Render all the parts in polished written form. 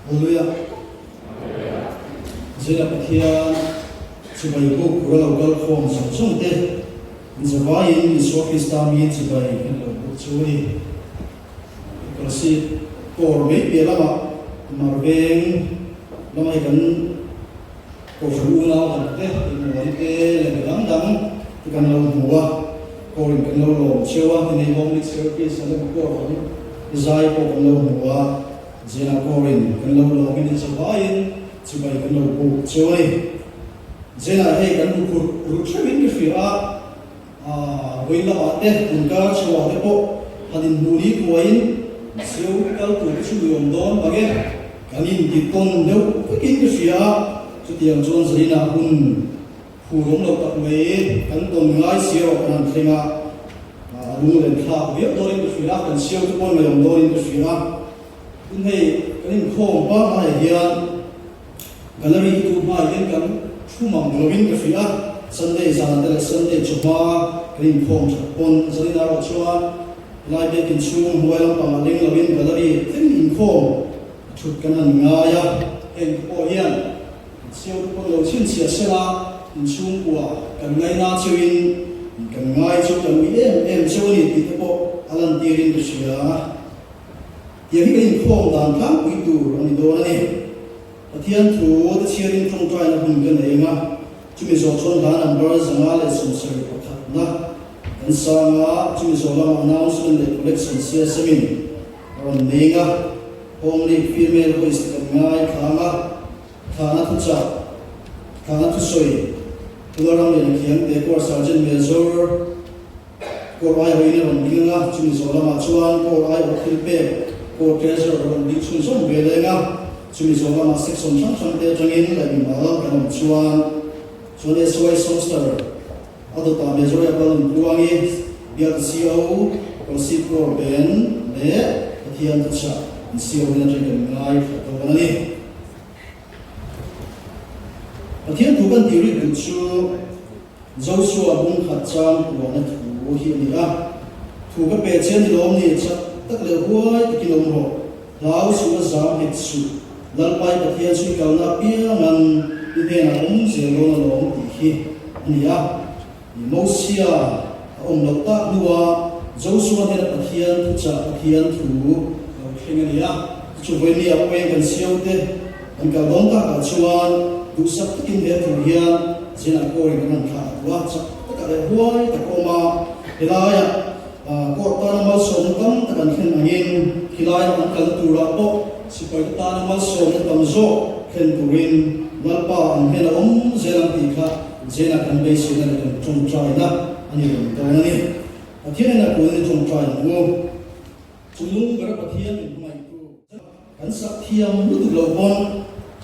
Hallelujah. Zela Pathian chibai buk tura lo kal khawm zawng zawng te inzavaiin Isua Krista miin chibai kan lo buk chu a ni. Kolasib kawr mai piah lamah Marveng lama hi kan Kohhran unau dang te, inmuan te leh mi dang dang te kan lo hmu a, kawrin kan lo lawm cheu a, tinei Home League Service a lem kawr ang zai pawh kan lo hmu a, Zela kawrin kan lo lawmin inzavaiin chibai kan lo buk cheu a ni. Zela hei kan huphurh ru theuhin ka hria a. Vawiin lamah te, inkar chhuah te pawh han inhmuh ni kuaiin Siu kal tur te chu mi awm dawn bang e. Kan inti tawn deuh vekin ka hria a, chutiang chuan Zarina hun phur awm lo tak mai kan tawn ngai si erawh kan han thleng a, a lunglen thlak viau dawnin ka hria a, kan siau te pawh ngaih awm dawnin ka hria a. Tin hei kan inkhawm pangngai hian Gallery hi tu hma hian kan thu mang lovin ka hria a, Sunday zan te leh Sunday chawhma kan inkhawm that pawn zanin erawh chuan helai biakin chhung hnuai lampangah leng lovin gallery thleng inkhawm a thut kan han ngai a, heng te pawh hian kan siau te pawn lo chhinchhiah sela inchhungkua kan ngaina cheuhin kan ngai chu kan ui em em cheu a ni tih te pawh a lantirin ka hria. Tiang hi kan inkhawm dan tlangpui tur a ni dawn a ni. Pathian thu te chhiarin tawngtaina hun ka nei ang a, chumi zawh chuan hla number 171 na kan sang a, chumi zawh lamah announcement leh collection siasemin a rawn nei ang a, Home League female voice te kan ngaithla ang a, Thana thuchah, Thana thusawi, Pularam Lian Khiangte Corps Sergeant Major, Court aiawhin a rawn ding ang a, chumi zawh lamah chuan Court aiawh thil pek, Court Treasurer a rawn ding chhunzawm ve leng a, chumi zawh lamah section hrang hrang te atangin leh mimal kan awm chuan chuan SY Songster a dawtah Major Apple Nunpuangi, Bial CO, Kolasib Corps Band leh Pathian Thuchah an CO in atang kan ngaithla dawn a ni. Pathian thu kan tih rik duh chu Joshua bung khat chang puahna thu hi a ni a. Thu ka pe che ni lawm ni, chak tak leh huai takin awm rawh. Hlau suh a zam nghet suh. Lalpai Pathian chu i kalna apiangan i hnenah awm zel dawn alawm tih hi a ni a. Mosia a awm loh tak hnua Joshua hnena Pathian thuchah Pathian thu lo thleng a ni a. Chu vawinia pawhin kan siaute An kal dawn takah chuan duhsak takin he thu hian zinah kawrin kan han thlah a duh a, chak takah leh huai tak a awm a. Helaiah court tana malsawmna tam tak an thlen angin khilaia an kal turah pawh sipaite tana malsawmna tam zawk thlen turin Lalpa an hnena awm zel ang tih kha zinah kan beiseina leh kan tawngtaina a ni reng dawn a ni. Pathian ina kunin i tawngtai ang u. Chu lung bera Pathian min hmangaihtu. Kan sak thiam lutuk lo pawn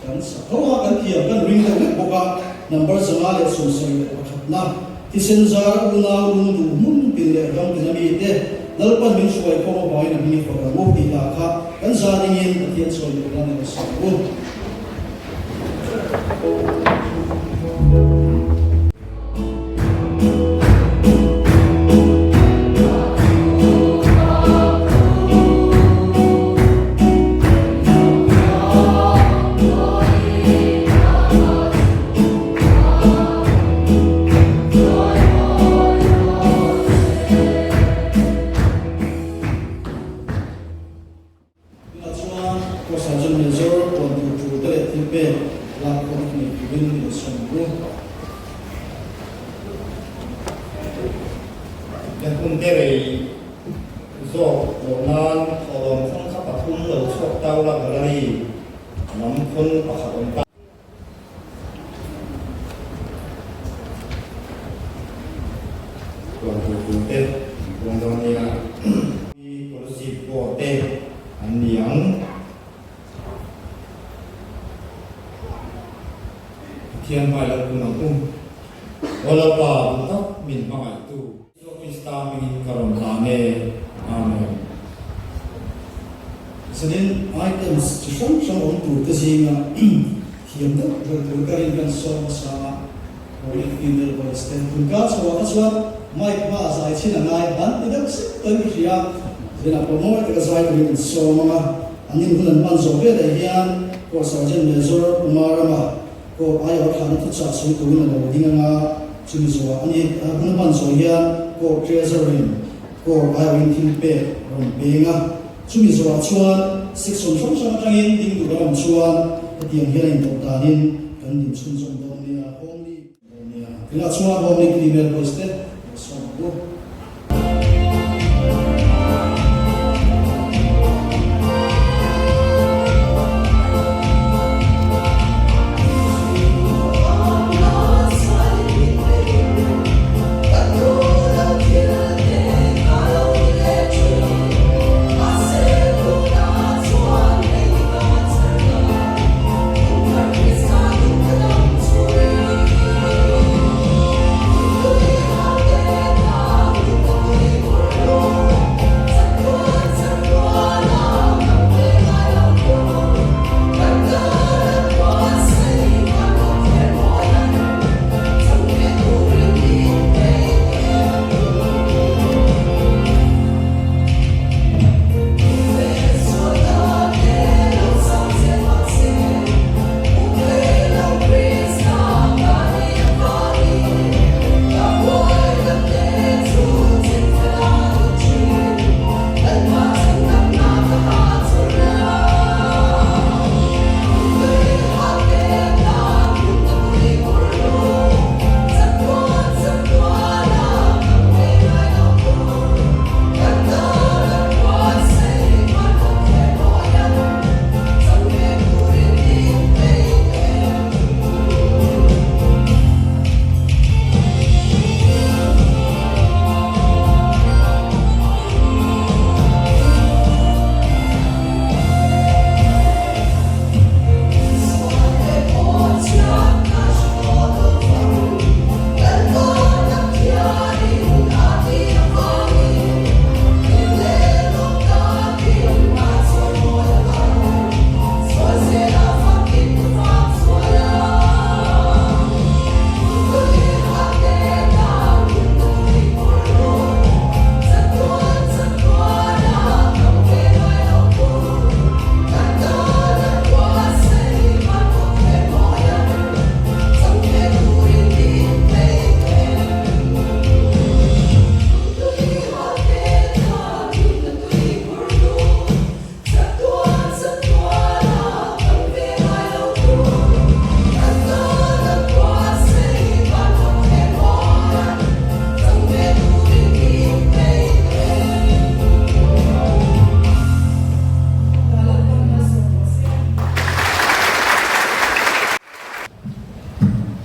kan sak tho a, kan thiam kan ring deuh vek bawk a, number 171 na thisen zar unau lung duh hmun tin leh ram tin ami te Lalpan min hruai khawm avangin a hming i fak ang u tih lah kha kan za dingin Pathian sawi tur a ni lo sak ang u. Tunah chuan Kawsah chuan Major puan tur tul te leh thil pek lak khawm a nei turin min lo sawm ang u. Kan hun te rei zawk loh nan thawhlawm khawn kha pathum lo chhuak tau la gallery lam khawn pakhat awm ta. Tuan tur tur te an puang dawn nia. Hi Kolasib Board te an ni ang. Pathian hmai lo kun ang u. Aw Lalpa duh tak min hmangaihtu. Isua Krista hmingin ka rawn hlan e. Amen. Zanin items chi hrang hrang awm tur te zinga thiam deuh ber tur ka rin kan sawm hmasa a, Holy Female Voice te tun kar chhuah kha chuan mic hma zai chhin a ngai han ti deuh sep tawhin ka hria. Zaninah pawh mawi taka zai turin an sawm ang a, an inhun an hman zawh velah hian. Corps Sergeant Major Umarama Corps aiawh thlahna thuchah sawi turin a lo ding anga chumi zawh a ni. Hun a hman zawh hian Corps Treasurer-in Corps aiawhin thil pek a rawn peng a, chumi zawhah chuan section hrang hrang atangin ding tur a awm chuan hetiang hian a intawp danin kan din chhunzawm dawn nia. Homely. Tunah chuan Homely Female Voice te lo sawm ang u.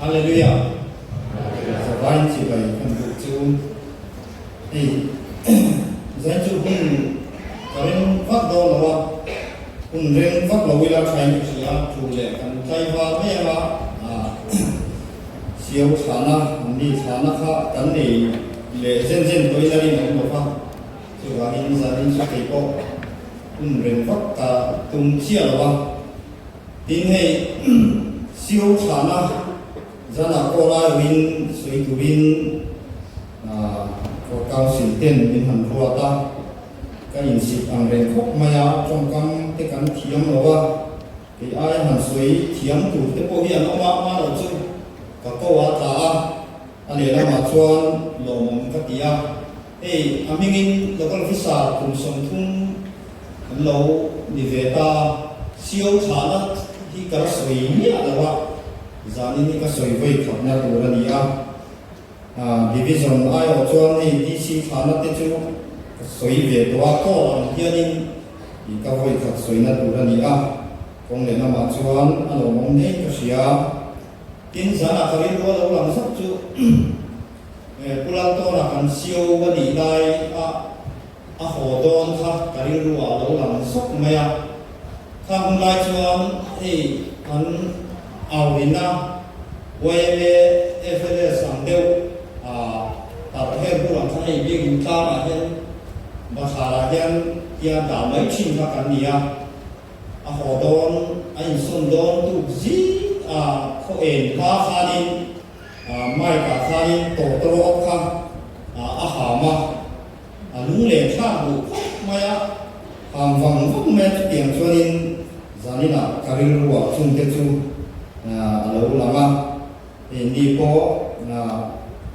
Hallelujah! Zavain chibai kan duh chu hei zai chu hun ka reng vak dawn lo a, hun reng vak lo ila thain ka hria, thu leh kan tlaivar mai anga siau thlahna an mi thlahna kha kan nei leh zen zen tawhin a rinawm lo va, chuvangin zanin chu kei pawh hun reng vak ka tum chiah lo a. Tin hei Sio thlahna zanah pawh laiawin sawi turin Court Council ten min han ruat a, ka insip ang reng khawp mai a, tawngkam te kan thiam lo a, kei aia han sawi thiam tur te pawh hi an awm a, hmanawh chu ka ko a tla a, a lehlamah chuan lawmawm ka ti a, hei a hmingin Local Officer kum 30 An lo ni ve ta. Sio thlahna hi ka la sawi miah lo a, zanin hi ka sawi vawi khatna tur a ni a. Division aiawh chuan hei DC thlahna te chu ka sawi ve tawh a, call ang hianin ka vawi khat sawina tur a ni a. Kawng leh lamah chuan a lawmawm hlein ka hria. Tin, zanah ka rilru a lo lang zauh chu Pu Laltawna kan sio a nih lai a, A haw dawn kha ka rilru ah lo lang zawk mai a, kha hun lai chuan hei kan auina yma FLS ang deuh ah tarh her bur ang kha hei biakin tlang ah hian bathlar ah hian tia dah mai thin kha kan ni a, a haw dawn a insawn dawn tuk zing ah khaw en hma khanin mic ah khanin tawtawrawt kha a ham a. A lung leh thlak duh khawp mai a, ham vang vang mai a chutiang chuanin Zaninah ka rilruah chungte chu a lo lang a, hei ni pawh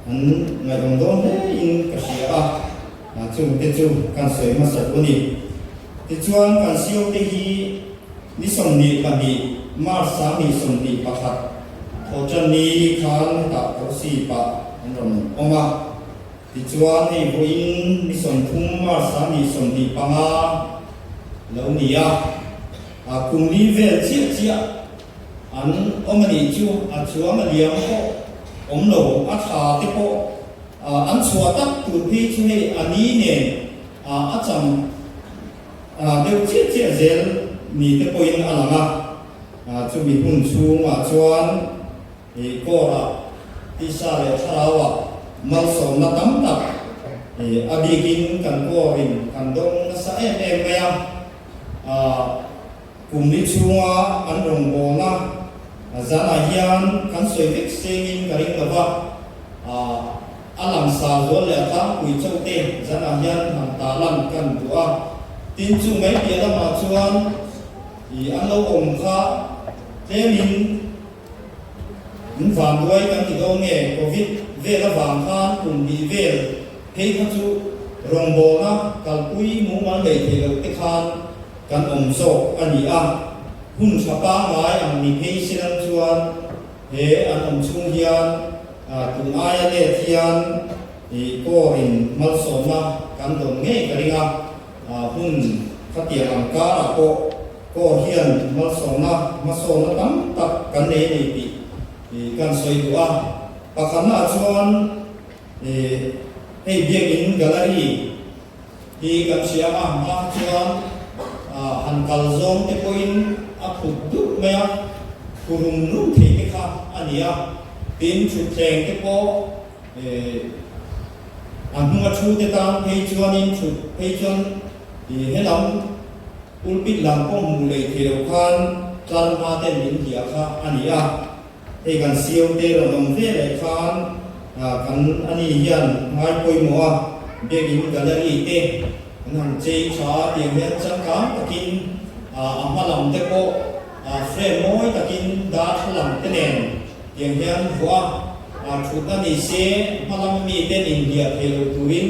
an ngaihawm dawn hle in ka hria a, chungte chu kan sawi hmasa duh a ni. Tichuan kan sio te hi ni 22 March 2021 Thawhtanni khan hetah Kosi pah an rawn awm a. Tichuan hei vawiin ni 30 March 2025 lo ni a, kum li vel chiah chiah an awm a nih chu a chuang a liam pawh awm lo, a thla te pawh an chhuah tak tur phei chu hei a ni nen a cham deuh chiah chiah zel ni te pawhin a lang a, chumi hun chhungah chuan I kawrah tisa leh thlarauah malsawmna tam tak a bikin kan kawrin kan dawng nasa em em mai a. Kum li chhunga an rawngbawlna zanah hian kan sawi vek sengin ka ring lo va, a langsar zual leh a tlangpui chauh te zanah hian han tarlan kan duh a. Tin, chu mai piah lamah chuan an lo awm kha tlemin, In vanduai kan ti dawn nge? Covid vel avang khan kum hnih vel phei kha chu rawngbawlna kalpui mumal nei thei lo te khan kan awm zawk a ni a. Hun tha pangngai ang ni phei se lang chuan he an awm chhung hian tun aia let hian kawrin malsawmna kan dawn ngei ka ring a. Hun khatiang ang karah pawh Kaw hian malsawmna hmasawnna tam tak kan nei a ni tih kan sawi duh a. Pakhatnaah chuan hei biakin gallery hi kan hria a, hma kha chuan han kal zawng te pawhin a phut dup mai a, phu rum rum thei te kha a ni a. Tin, thutthleng te pawh a hnunga thu te tan phei chuanin thut phei chuan helam Pulpit lam pawh hmuh leh thei lo khan tlar hma ten min hliah kha a ni a, hei kan sio te rawn awm ve leh khan kan ani hian ngai pawimawh a, biakin gallery te an han chei tha a, tiang hian changkang takin a hma lam te pawh frame mawi takin darthlalang te nen tiang hian vuah a, thutna ni se hma lam mi ten inhliah thei lo turin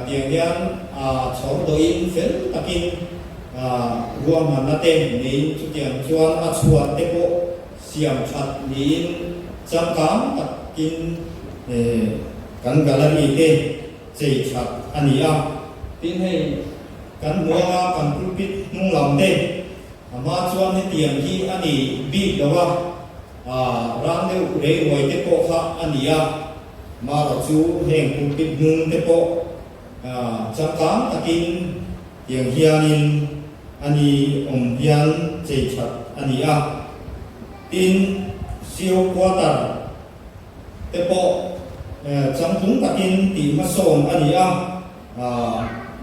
Tiang hian chhawr dawhin fel takin ruahmanna te neiin chutiang chuan a chhuat te pawh siam that niin changkang takin kan gallery te chei that a ni a. Tin hei kan hmu anga kan pulpit hnung lam te a hma chuan hetiang hi a ni bik lo a, ran deuh reiruai te pawh kha a ni a. Mara chu heng pulpit hnung te pawh changkang takin tiang hianin a ni awm hian chei that a ni a. Tin, Sio quarter te pawh changtlung takin tih hmasawn a ni a.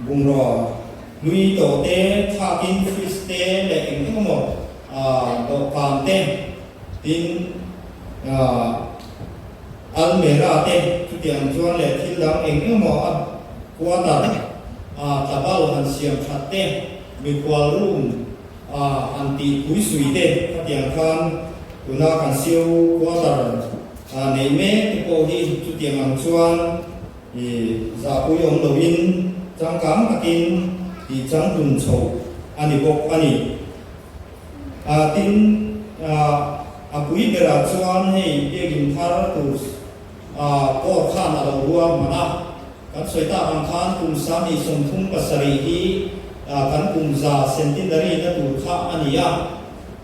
Bungraw hlui tawh te thlakin fridge te leh eng eng emaw dawhkan te tin Almera te chutiang chuan leh thil dang eng emaw a quarter a tlabal han siam that te, mikhual room a han tih pui sui te khatiang khan tuna kan sio quarter a neih mek te pawh hi chutiang ang chuan i zahpui awm loin changkang takin tih changtlun chho a ni bawk a ni. Tin, a pui berah chuan hei biakin thar tur court khan a lo ruahman a, kan sawi tak ang khan kum 37 hi kan kum za centenary na tur kha a ni a.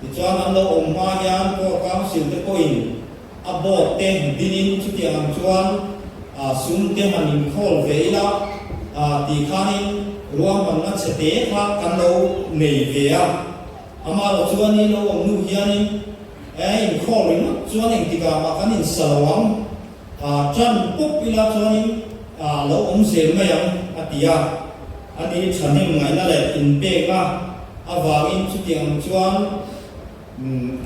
Tichuan an lo awm hma hian court council te pawhin a board te dinin chutiang ang chuan sum te han inkhawl ve ila tih khanin ruahmanna chhe te kha kan lo nei ve a. Amaherawh chuan i lo awm hnu hianin e inkhawl ringawt chuan engtikah mah kan insa lo ang, tan pawp ila chuanin lo awm zel mai ang a ti a. Ani thahnem ngaihna leh inpekna avangin chutiang ang chuan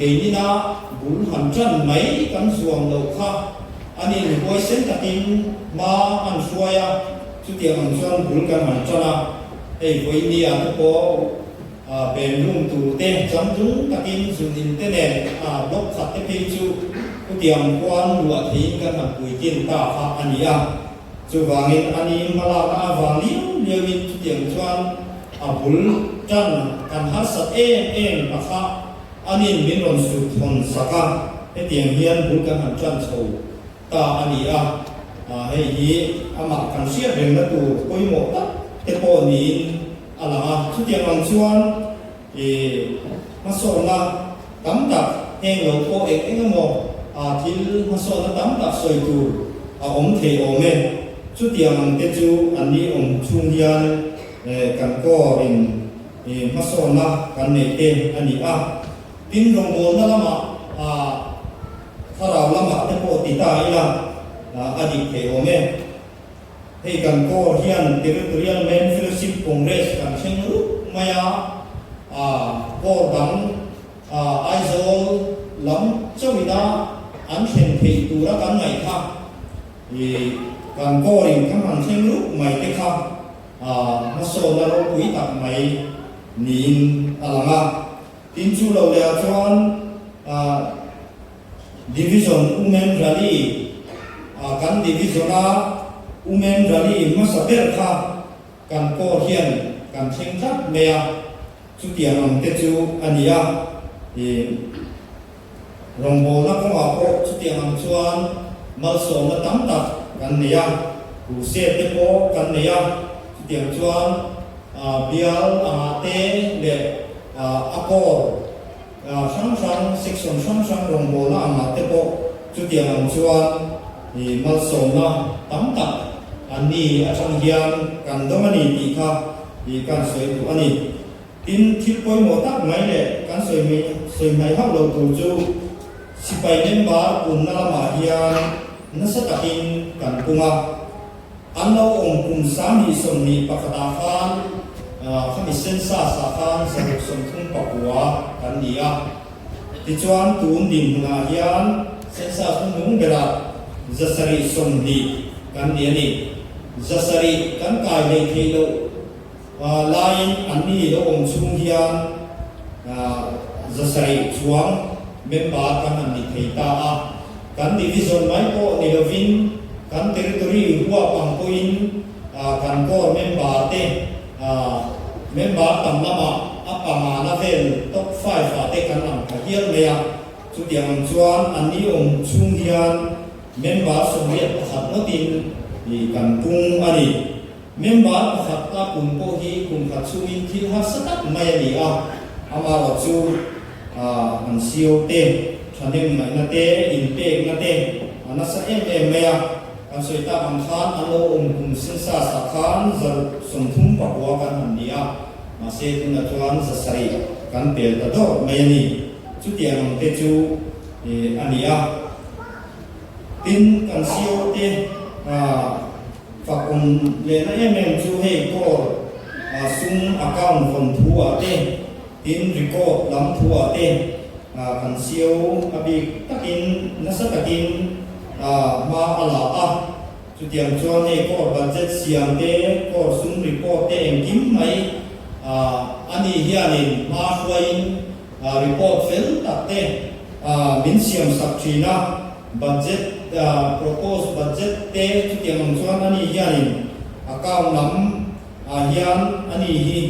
Keinina bul han ṭan mai kan zuam loh kha a ni huaisen takin hma an hruai a, chutiang ang chuan bul kan han ṭan a, hei vawinia te pawh Bedroom tur te changtlung takin zun in te nen block khat te phei chu khutiang khuan luah theiin kan han puitlin ta kha a ni a. Chuvangin a ni hmalakna avang liau liauin chutiang chuan a bul tan kan harsat em em ta kha a nin min rawn sut thawn sak a, hetiang hian bul kan han tan chho ta a ni a, hei hi amah kan hriat rengna tur pawimawh tak te pawh niin a lang a. Chutiang ang chuan hmasawnna tam tak heng lo pawh eng eng emaw thil hmasawnna tam tak sawi tur a awm thei awm e. Chutiang ang te chu an ni awm chhung hian kan kawrin hmasawnna kan neih te a ni a. Tin, rawngbawlna lamah thlarau lamah te pawh ti ta ila a dik thei awm e. Hei kan Corps hian Territorial Men Fellowship Congress kan thleng rup mai a, Corps dang Aizawl lam chauhina an thlen theih tura kan ngaih kha kan Corps in kan han thleng rup mai te kha hmasawnna ropui tak mai niin a lang a. Tin chu lo leh ah chuan Division Women Rally ah kan Division a Women Rally hmasa ber kha kan Corps hian kan thleng tlat mai a, chutiang ang te chu a ni a. Ih rawngbawlna kawngah pawh chutiang ang chuan malsawmna tam tak kan nei a, crusade te pawh kan nei a, chutiang chuan bial angah te leh a Corps hrang hrang, section hrang hrang rawngbawlna angah te pawh chutiang ang chuan malsawmna tam tak an ni atang hian kan dawng a ni tih kha kan sawi duh a ni. Tin, thil pawimawh tak mai leh kan sawi mai sawi hmaih hauh lo tur chu sipai member punna lamah hian nasa takin kan pung a. An lo awm kum 2021 ah khan khami census ah khan 639 kan ni a. Tichuan tun dinhmunah hian census hnuhnung berah 720 kan ni a ni. 700 kan kai hlei theih loh laiin an ni lo awm chhung hian 700 chuang member kan han ni thei ta a. Kan division mai pawh ni lovin kan territory huap ang pawhin kan corps member te member tam lamah a pangana vel top five ah te kan lang pha hial mai a. Chutiang ang chuan an ni awm chhung hian member 81 ngawtin kan pung a ni. Member pakhat a kum pawh hi kum khat chhungin thil harsa tak mai a ni a, amaherawh chu an CO te, thahnem ngaihna te, inpekna te a nasa em em mai a. Kan sawi tak ang khan an lo awm kum census ah khan 639 kan han ni a, mahse tunah chuan 700 kan pel ta dawrh mai a ni. Chutiang ang te chu a ni a. Tin, kan CO te Fak awm lehna em em chu hei Corps sum account vawn thu ah te, tin record lam thu ah te kan sio a bik takin nasa takin hma a la a. Chutiang chuan hei Corps budget siam te, Corps sum report te engkim mai a ni hianin hma hruaiin report fel tak te min siam sak thin a. Budget, Proposed budget te chutiang ang chuan ani hianin account lam ah hian ani hi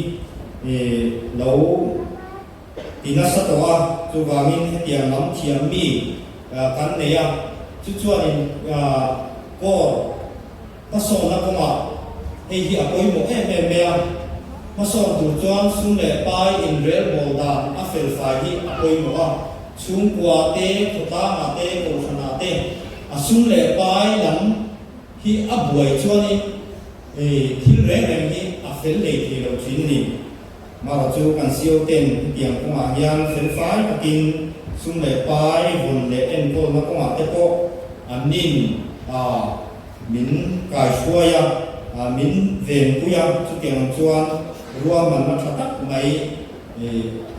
lo ti nasa tawh a, chuvangin hetiang lam thiam mi kan nei a, chu chuanin core Hmasawnna kawngah hei hi a pawimawh em em mai a, hmasawn tur chuan sum leh pai inrelbawl dan a felfai hi a pawimawh a, chhungkua te, khawtlangah te, kohhranah te a sum leh pai lam hi a buai chuanin thil reng reng hi a fel lei thei lo thin a ni. Mara chu kan CO ten hetiang kawngah hian felfai takin sum leh pai vawn leh enkawlna kawngah te pawh an nin a min kaihruai a, min venpui a, chutiang ang chuan ruahmanna tha tak mai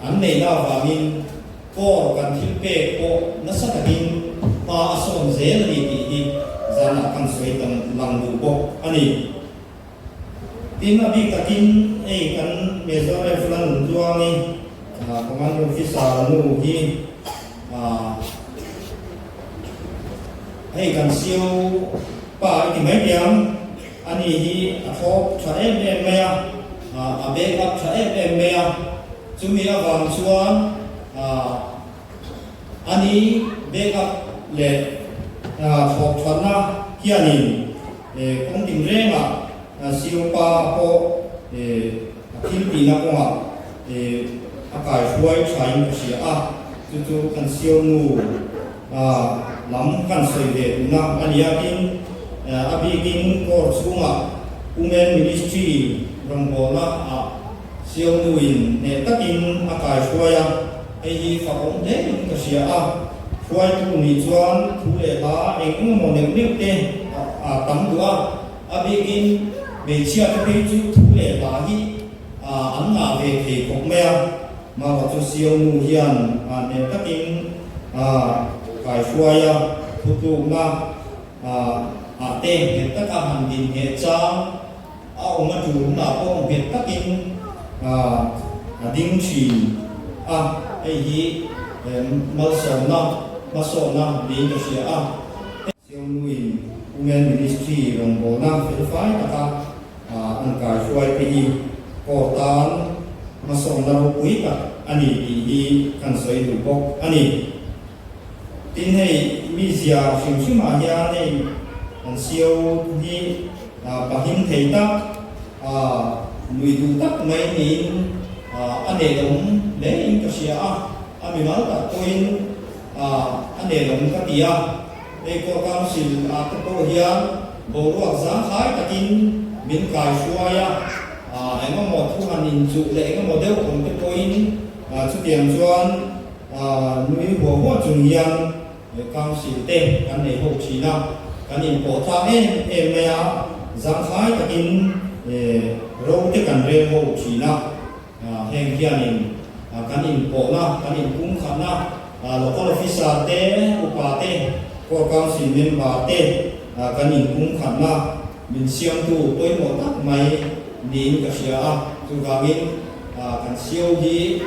an neihna avangin Corps kan thil pek pawh nasa takin hma a sawn zel a ni tih hi zanah kan sawi tam lang duh bawk a ni. Tin, a bik takin hei kan Major Ref la nun tluangi Command Officer nu hi hei kan sio pa i ti mai teh ang, ani hi a thlawp tha em em mai a, a back up tha em em mai a, chumi avang chuan Ani backup leh thlawp thatna hianin kawng tinrengah Siopa pawh a thil tihna kawngah a kaihruai thain ka hria a, chu chu kan Sio nu lam kan sawi ve duhna a ni a. Tin, a bikin Corps chhungah Women Ministry rawngbawlna ah Sialnuin hneh takin a kaihruai a, hei hi fakawm hlein ka hria a. Hruaitu nih chuan thu leh hla eng eng emaw neuh neuh te a tam duh a, a bikin hmeichhia te phei chu thu leh hla hi an ngah ve thei khawp mai a. Marawh chu Sialnu hian hneh takin a kaihruai a, thutlukna ah te nghet taka han din ngheh chang A awm a tul hunah pawh nghet takin a ding thin a, hei hi malsawmna hmasawhna niin ka hria a. Sialnuin Women Ministry rawngbawlna felfai taka an kaihruai te hi court tan hmasawhna ropui tak a ni tih hi kan sawi duh bawk a ni. Tin hei mizia hrim hrimah hian hei an sio hi pahim thei tak, nui duh tak mai niin a nelawm hlein ka hria a, a mimal tak pawhin a nelawm ka ti a. Hei Court Council ah te pawh hian boruak zangkhai takin min kaihruai a, engemaw thu han inchuh leh engemaw deuh awm te pawhin chutiang chuan Nui huah huah chung hian Council te kan nei ho thin a, kan inpawh tlang em em mai a, zangkhai takin ro te kan rel ho thin a, heng hianin kan inpawhna, kan inpumkhatna, Local Officer te, Upa te, Core Council member te kan inpumkhatna min siamtu pawimawh tak mai niin ka hria a, chuvangin kan sio hi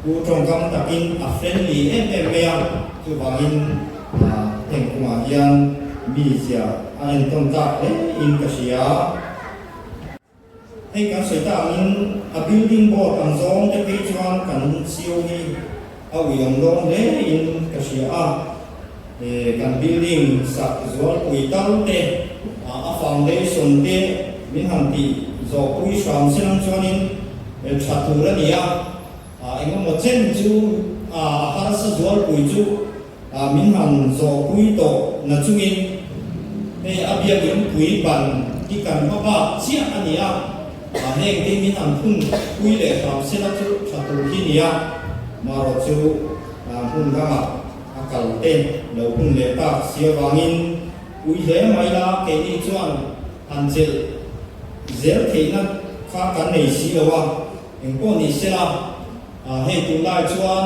Pu tawngkam takin a friendly em em mai a, chuvangin heng kawngah hian mizia a entawn tak hle in ka hria. Hei kan sawi ta angin a building board ang zawng te phei chuan kan sio hi a uiawm dawn hle in ka hria a, kan building sak zualpui tal te a foundation te min han tih zawhpui hram se lang chuanin tha tur a ni a, engemaw chen chu a harsa zualpui chu min han zawhpui tawh na chungin hei a biakin pui ban hi kan hma bak chiah a ni a, heng te min han phun pui leh hram se la chu tha tur hi ni a, marawh chu hmun dangah a kal te lo hun leh tak si avangin ui hle mai la keini chuan han chelh zel theihna kha kan nei si lo a, engpawh ni sela hei tunlai chuan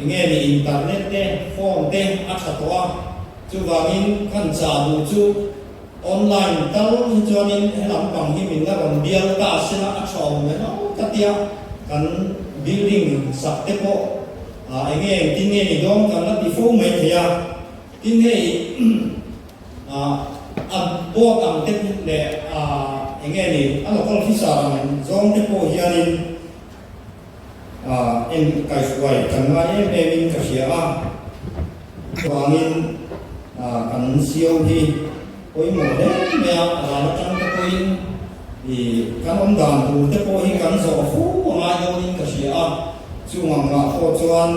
enge ni internet te phone te a tha tawh a, chuvangin kan chah duh chu online tal hi chuanin helam pang hi min la rawn bial ta sela a tha awm ve lo ka tia kan building sak te pawh enge engtin nge ni dawn kan la ti fo mai thei a, tin hei A board ang te leh eng nge ni a local officer ang zawng te pawh hianin en kaihruai kan ngai em em in ka hria a. Chuvangin kan sio hi pawimawh hle mai a, a ral atang te pawhin kan awm dan tur te pawh hi kan zawh fu a ngai dawnin ka hria a. Chung ang ngah pawh chuan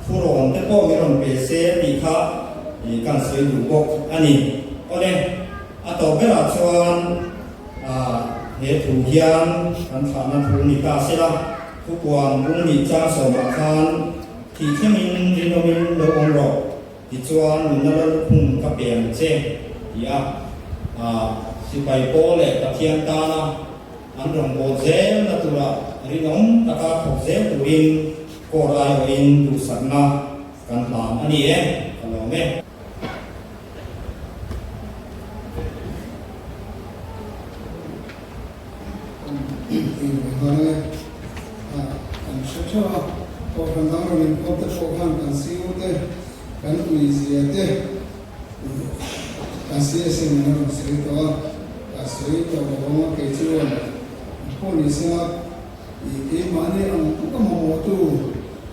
thurawn te pawh min rawn pe se tih kha kan sawi duh bawk a ni. Awle, a tawp berah chuan he thu hian kan thlahna thu ni ta se la, thupuan bung nih chang sawmah khan thih thlengin rinawmin lo awm rawh tichuan nunna lalkhum ka pe ang che ti a, sipai pawl leh Pathian tana An rawngbâwl zêlna tura rinawm taka thawk zêl turin Court aiawhin duhsakna kan hlan a ni e, ka lawm e. Kan ti ve nghal ang e. Kan hre theuh a, Kohhran dang rawn inkhawm te pawh khan kan CO te, kan uizia te, kan CSM in a rawn sawi tawh a, ka sawi tawh lo ang a, kei chuan pawh ni sela i keimahni ang ka mamawhtu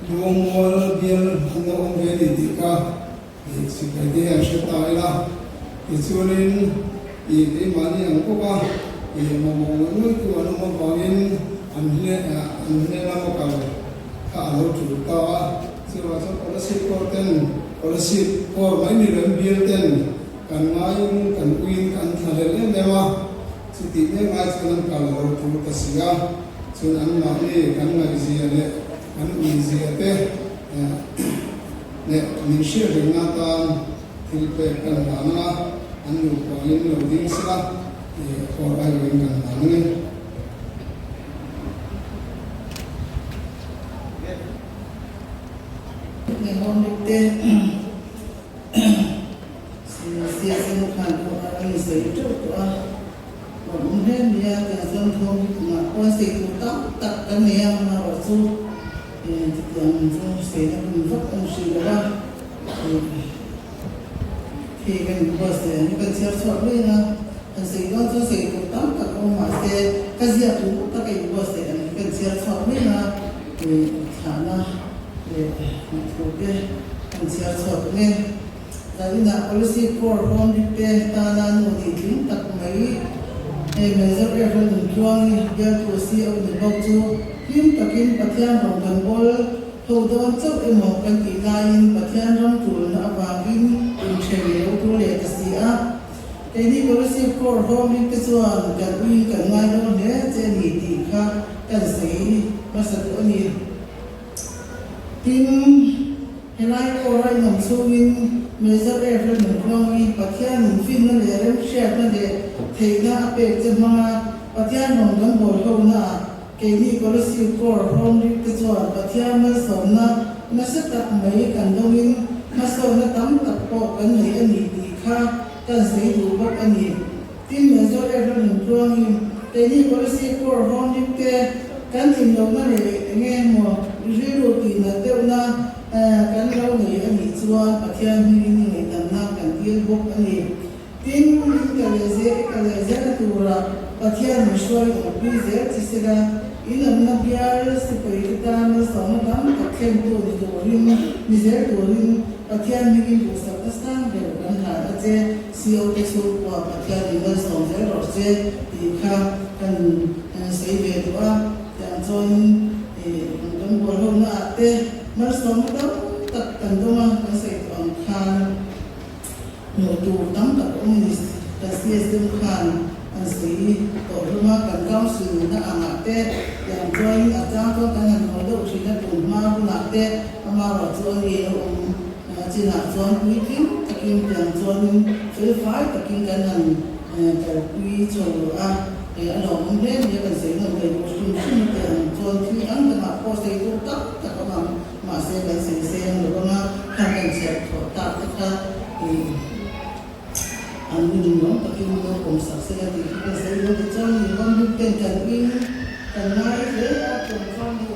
Luangmual bial an lo awm ve a ni tih kha i sipai te hian hre ta ila, tichuanin i keimahni ang bawka i mamawh ngawih ngawihtu an awm avangin an hne an hne lama kal kha a lo tul ta a. Chuvang chuan Kolasib kawr ten, Kolasib kawr mai ni loin bial ten kan ngaiin kan uiin kan thlahlel em em a, chutih mek lai chuan an kal a lo tul ta si a, chuan anmahni kan ngaihzia leh kan uizia te leh min hriat rengna atan thil pek kan hlan ang a, an nupain lo ding sela kawr aiawhin kan hlan ang e. Nihawmite CSM khan pawh a rawn sawi teuh tawh a, rawn awm hle mai a, kan zawn thawm hi tunah pawh sei tur tam tak kan nei a, amaherawh chu chutiang chu seina hun vak a ni hrih lo a, khi kan inbuatsaih ang hi kan chhiar chhuak reng a, kan sei dawn chu sei tur tam tak a awm mahse ka ziak tur tak a inbuatsaih ang hi kan chhiar chhuak reng a, thlahna leh thu te kan chhiar chhuak ang e. Zaninah Policy Corps hawm ri te tana nu nih tling tak mai hei Major Rev. Nuntluangi bialtu CO ni bawk chu hlim takin Pathian rawng kan bawl ho dawn chauh emaw kan tih laiin Pathian ram tulna avangin inthen lo tur leh ta si a. Keini Policy Corps hawm ri te chuan kan uiin kan ngai dawn hle che a ni tih kha kan sawi hmasa duh a ni. Tin, helai kawra inawm chhungin Major Rev. Nunkhawngin Pathianin finna leh remhriatna leh theihna a pek che hmanga Pathian rawn kan bawl honaah keini Kolasib Corps hrawmrik te chuan Pathian malsawmna nasa tak mai kan dawngin hmasawnna tam tak pawh kan nei a ni tih kha kan sawi duh bawk a ni. Tin, Major Rev. Nunkhawngin keini Kolasib Corps hrawmrik te Kan tlinlohna leh eng emaw rilru tihnat deuhna kan lo nei a nih chuan Pathian hmingin ngaihdamna kan dil bawk a ni. Tin, in ka leh zel i ka leh zelna turah Pathian min hruai awmpui zel chi sela, in awmna bial sipai te tan malsawmna tam tak thlentu ni turin ni zel turin Pathian hmingin duhsakna sang ber kan hlan a che. CO te chhungkua Pathian in malsawm zel rawh che tih kha kan sawi ve duh a, tiang chuanin kan bual ho na ah te malsawmna tam tak kan dawng a, kan sawi tawh ang khan hmuh tur tam tak a awm a ni. Kan CSM khan an sawi tawh hlawm a, kan council na ang ah te tiang chuanin a chang chuan kan han haw deuh thin a, tun hma hunah te amaherawh chu a ni lo awm. Chinah chuan puitling takin tiang chuanin felfai takin kan han kalpui chho a, a lawmawm hle mai a, kan sawi nawm thei bawk hrim hrim a tiang chuan thil dang dangah pawh sawi tur tak tak awm ang, mahse kan sawi seng lo ang a, khang kan chhiat thawh tak te kha an rinawm takin lo awm sak sela tih kha kan sawi dawn tichuan Rinawm bik ten kan in kan ngai hle a, tiang chuan hei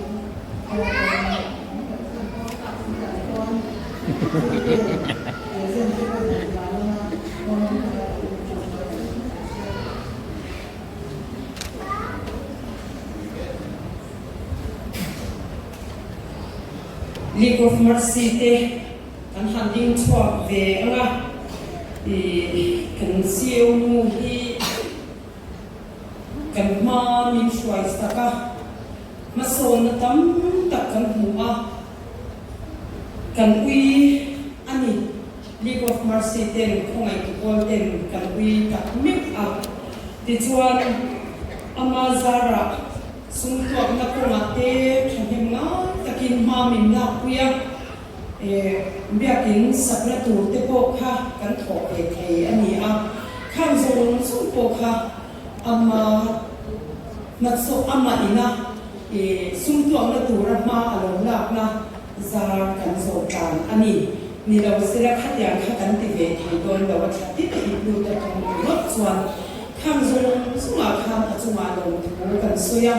League of Mercy te kan han ding chhuak ve ang a, ih kan CEO nu hi Kan hma min hruai sak a, hmasawnna tam tak kan hmu a, kan ui a ni. League of Mercy ten khawngaihtu pawl ten kan ui tak meuh a. Tichuan, ama zarah sumtuakna kawngah te thahnem ngai takin hma min lakpui a, biakin sakna tur te pawh kha kan thawh ve thei a ni a, khang zawng zawng pawh kha ama hnathsawh ama ina sumtuakna tura hma a lo lakna zar kan zawh tlan a ni. Ni lo sela khatiang kha kan ti ve thei dawn lo a thla tin a ip lut a tum ringawt chuan khang zawng zawngah khan a chu. chungah lawmthu kan sawi a,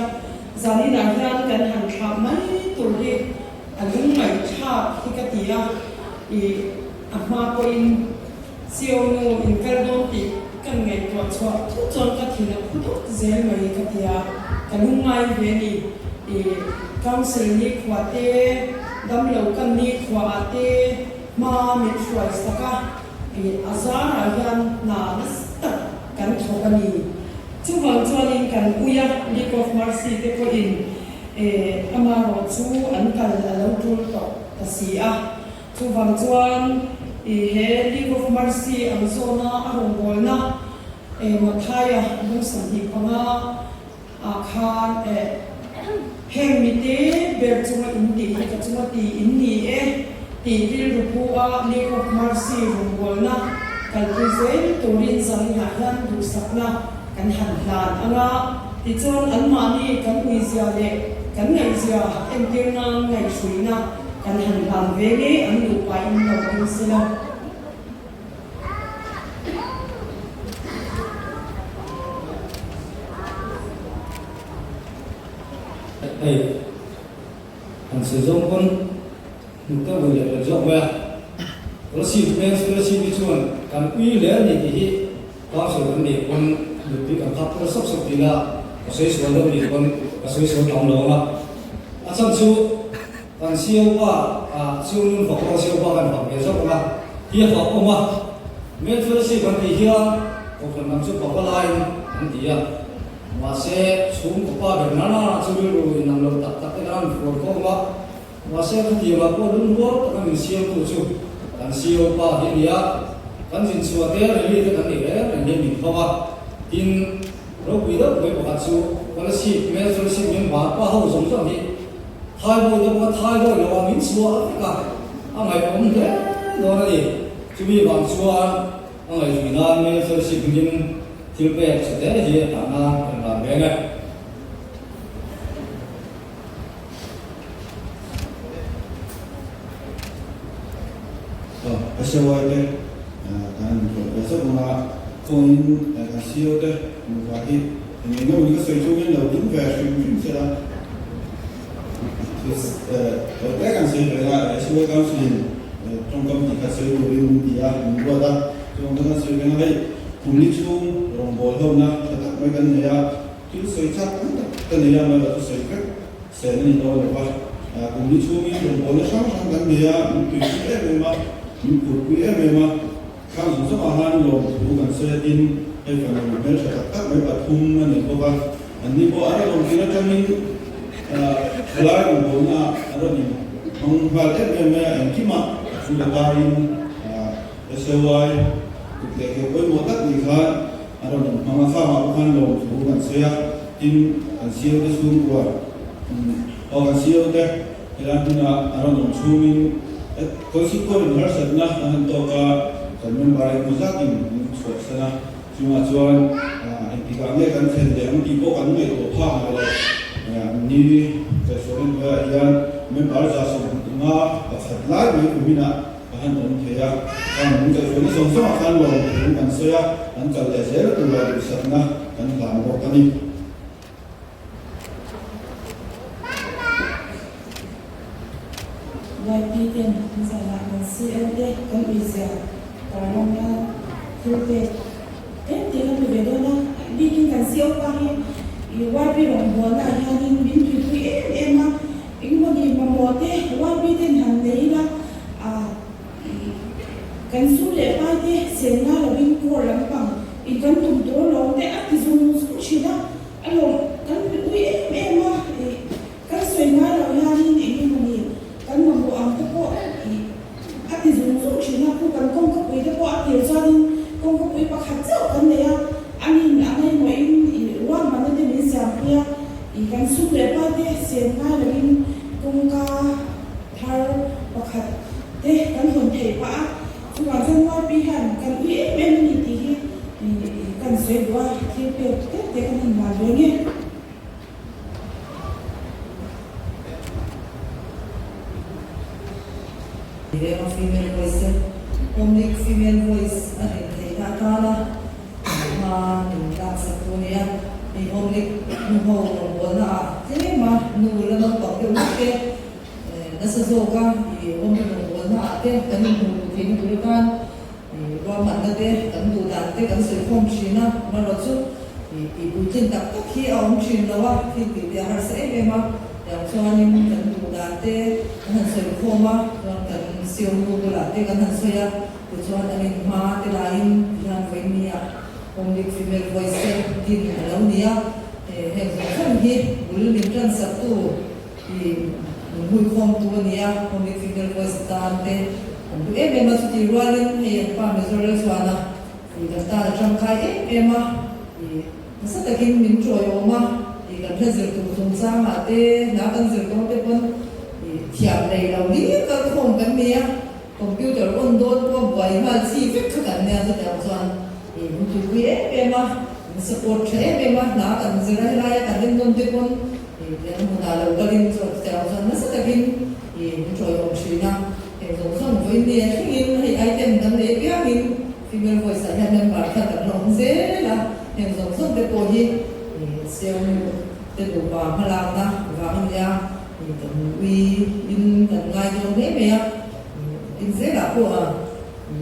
zaninah hian kan han thlah mai tur hi a lungngaihthlak hi ka ti a, ih a hma pawhin Sio nu in kal dawn tih kan ngaihtuah chhuah thut chuan ka thin a phu dawt zel mai ka ti a, ka lungngai ve a ni. Ih Council nikhua te, damlo kan nikhua ah te hma min hruai sak a, ih a zarah hian hna nasa tak kan thawk a ni. Chuvang chuanin kan ui a, League of Mercy te pawhin eh amarawh chu an kal a lo tul tawh ta si a. Chuvang chuan i he League of Mercy ang zawna a rawngbawlna eh Mathaia bung 25 ah khan eh heng mite ber chunga in tih hi ka chunga ti in ni e tih rilru pu a League of Mercy rawngbawlna kalpui zel turin zaninah hian duhsakna kan han hlan ang a, tichuan anmahni kan uizia leh kan ngaihzia entir nan ngaihhruihna Kan han hlan ve ngei an nupa in lo ding sela. Hei han sawi zawng pawn hnuk deuh ui leh leh zawk mai a. Kolasib veng scholarship hi chuan kan ui hle a ni tih hi council kan nih pawn nupui kan khak phur sawp sawp tih la ka sawi sual deuh nih pawn ka sawi sual tam lo ang a. A chhan chu Kan siau pa ah siau nun fak pawh siau pa kan fak ve zawk ang a, hi a fak awm a, Men fellowship an tih hian kohhran lam chu papa laiin an ti a, mahse chhungkaw pa ber na na chu rilru inang lo tak tak te kan han fual khawm a, mahse khatiang ah pawh lungrual taka min siamtu chu kan siau pa hi a ni a, kan zin chhuah te rally te kan nih reng reng hian min khawm a, tin ropui deuh mai pakhat chu fellowship men fellowship member pa ho zawng zawng hi Thaibawi te pawh thaibawi lo a min chhuah vek a, a ngaihawm hle dawn a ni. Chumi vang chuan a ngaihzui nan Male Fellowship hmingin thil pek chhe te hi a tah nan kan hlan reng e. Aw, SAY te kan han inthawlh ve zauh ang a, kawngin kan CEO te nupa hi eng eng emaw ni ka sawi chungin lo ding ve hrim hrim se la, Tawite kan sawi ve a, SOA Council in tawngkam tih kha sawi turin min ti a, min ruat a, chuvang chuan kan sawi veng a, hei kum ni chhung rawngbâwl hona tha tak mai kan nei a, thil sawi chak tam tak ka nei a, amaherawh chu sawi vek sen a ni dawn lo va, kum ni chhungin rawngbâwlna hrang hrang kan nei a, min tuipui em em a, min phurpui em em a, khang zawng zawngah khan lawmthu kan sawi a, tin hei fanu hmeltha tak tak mai pathum a nei bawk a. An ni pawh a rawn awm tir atangin thalai rawngbawlna ah a rawn in hmang nghal em em mai a, engkimah a thu leh tarin SAY kut leh ke pawimawh tak ni khan a rawn in hmang a, khangah pawh khan lawmthu kan sawi a, tin kan CEO te chhungkua aw kan CEO te helai hmuna a rawn awm chhungin Kawlsik pawhin harsatna an han tawk a, kan member engemaw zatin min chhuahsan a. Chungah chuan engtikah nge kan thlen leh ang tih pawh kan ngaihtuah phak ngai lo. Ni Kaihhruaina hnuaiah hian member 75 lai mai kuminah ka han awm thei a. Khang min kaihhruaina zawng zawngah khan lawmthu kan sawi a, kan kal leh zel tura duhsakna kan hlan bawk a ni. YP ten zanah kan CL te kan uizia tarlan nan thil pek tlem te kan pe ve dawn a, bikin kan CO pa hi YP rawngbawlna ah hianin min tuipui em em a, engmawni mamawh te YP ten han nei ila ah kan sum leh pai te sen ngai lovin core lampang in kan tum tur alawm te a ti zung zung thin a. A lawm kan pe ui em em a, ih kan sawi ngai loh hianin eng emaw ni kan mamawh ang te pawh ih a ti zung zung thin a, khu kan kawngkapui te pawh a tir chuanin kawngkapui pakhat chauh kan nei a, anin a ngaimawhin ih ruahmanna te min siampui a, ih kan sum leh pai te sen ngai lohin kawngka thar pakhat te kan hawn theih pah a. Chuvang chuan YP hian kan ui em em a ni tih hi kan sawi duh a, thil pek tep te kan han hlan ve nge. Veng a female voice te Omnic female voice a din theihna atana hma min laksak tu a ni a. Home League nuho rawngbawlna ah tlema nu la naupang deuh hlek te nasa zawka i Home League rawngbawlna ah te kan inhmuh duh theihna tur atan ruahmanna te kan duh dan te kan sawi khawm thin a, amaherawhchu tih puitlin tak tak hi a awm thin lo a, thil tih te a harsa em em a, tiang chuanin kan duh dan te kan han sawi khawm a, chuan kan siamnu bulah te kan han sawi a, tichuan an inhma te laiin tihian vawiin ah Home League Female Voice te din a lo ni a, heng zawng zawng hi bul min tan saktu i min huikhawmtu a ni a, Home League Female Voice tan te an duh em em a, chutih rualin hei an pa Mizoram chuan a i kan tan a tangkai em em a, i nasa takin min tawiawm a, i kan hla zir tur chungchangah te hla kan zir dawn te pawn i thiam nei lo hlir kalkhawm kan ni a. Computer on dawn pawh buai nghal chi vek kha kan nia chutiang chuan i min tuipui em em a, min support tha em em a, hna kan zir a helaia kan en nawn te pawn i tiang hmunah lo kalin chuan chutiang chuan nasa takin i min tawiawm thin a, heng zawng zawng vawiin ni a thlengin hei item kan nei apiangin female voice ah hian member kha kan la awm zel a, heng zawng zawng te pawh hi i siamnu te nupa hmalakna vang a nia. Kan ui in kan ngai dawn hle mai a, in zelah pawh a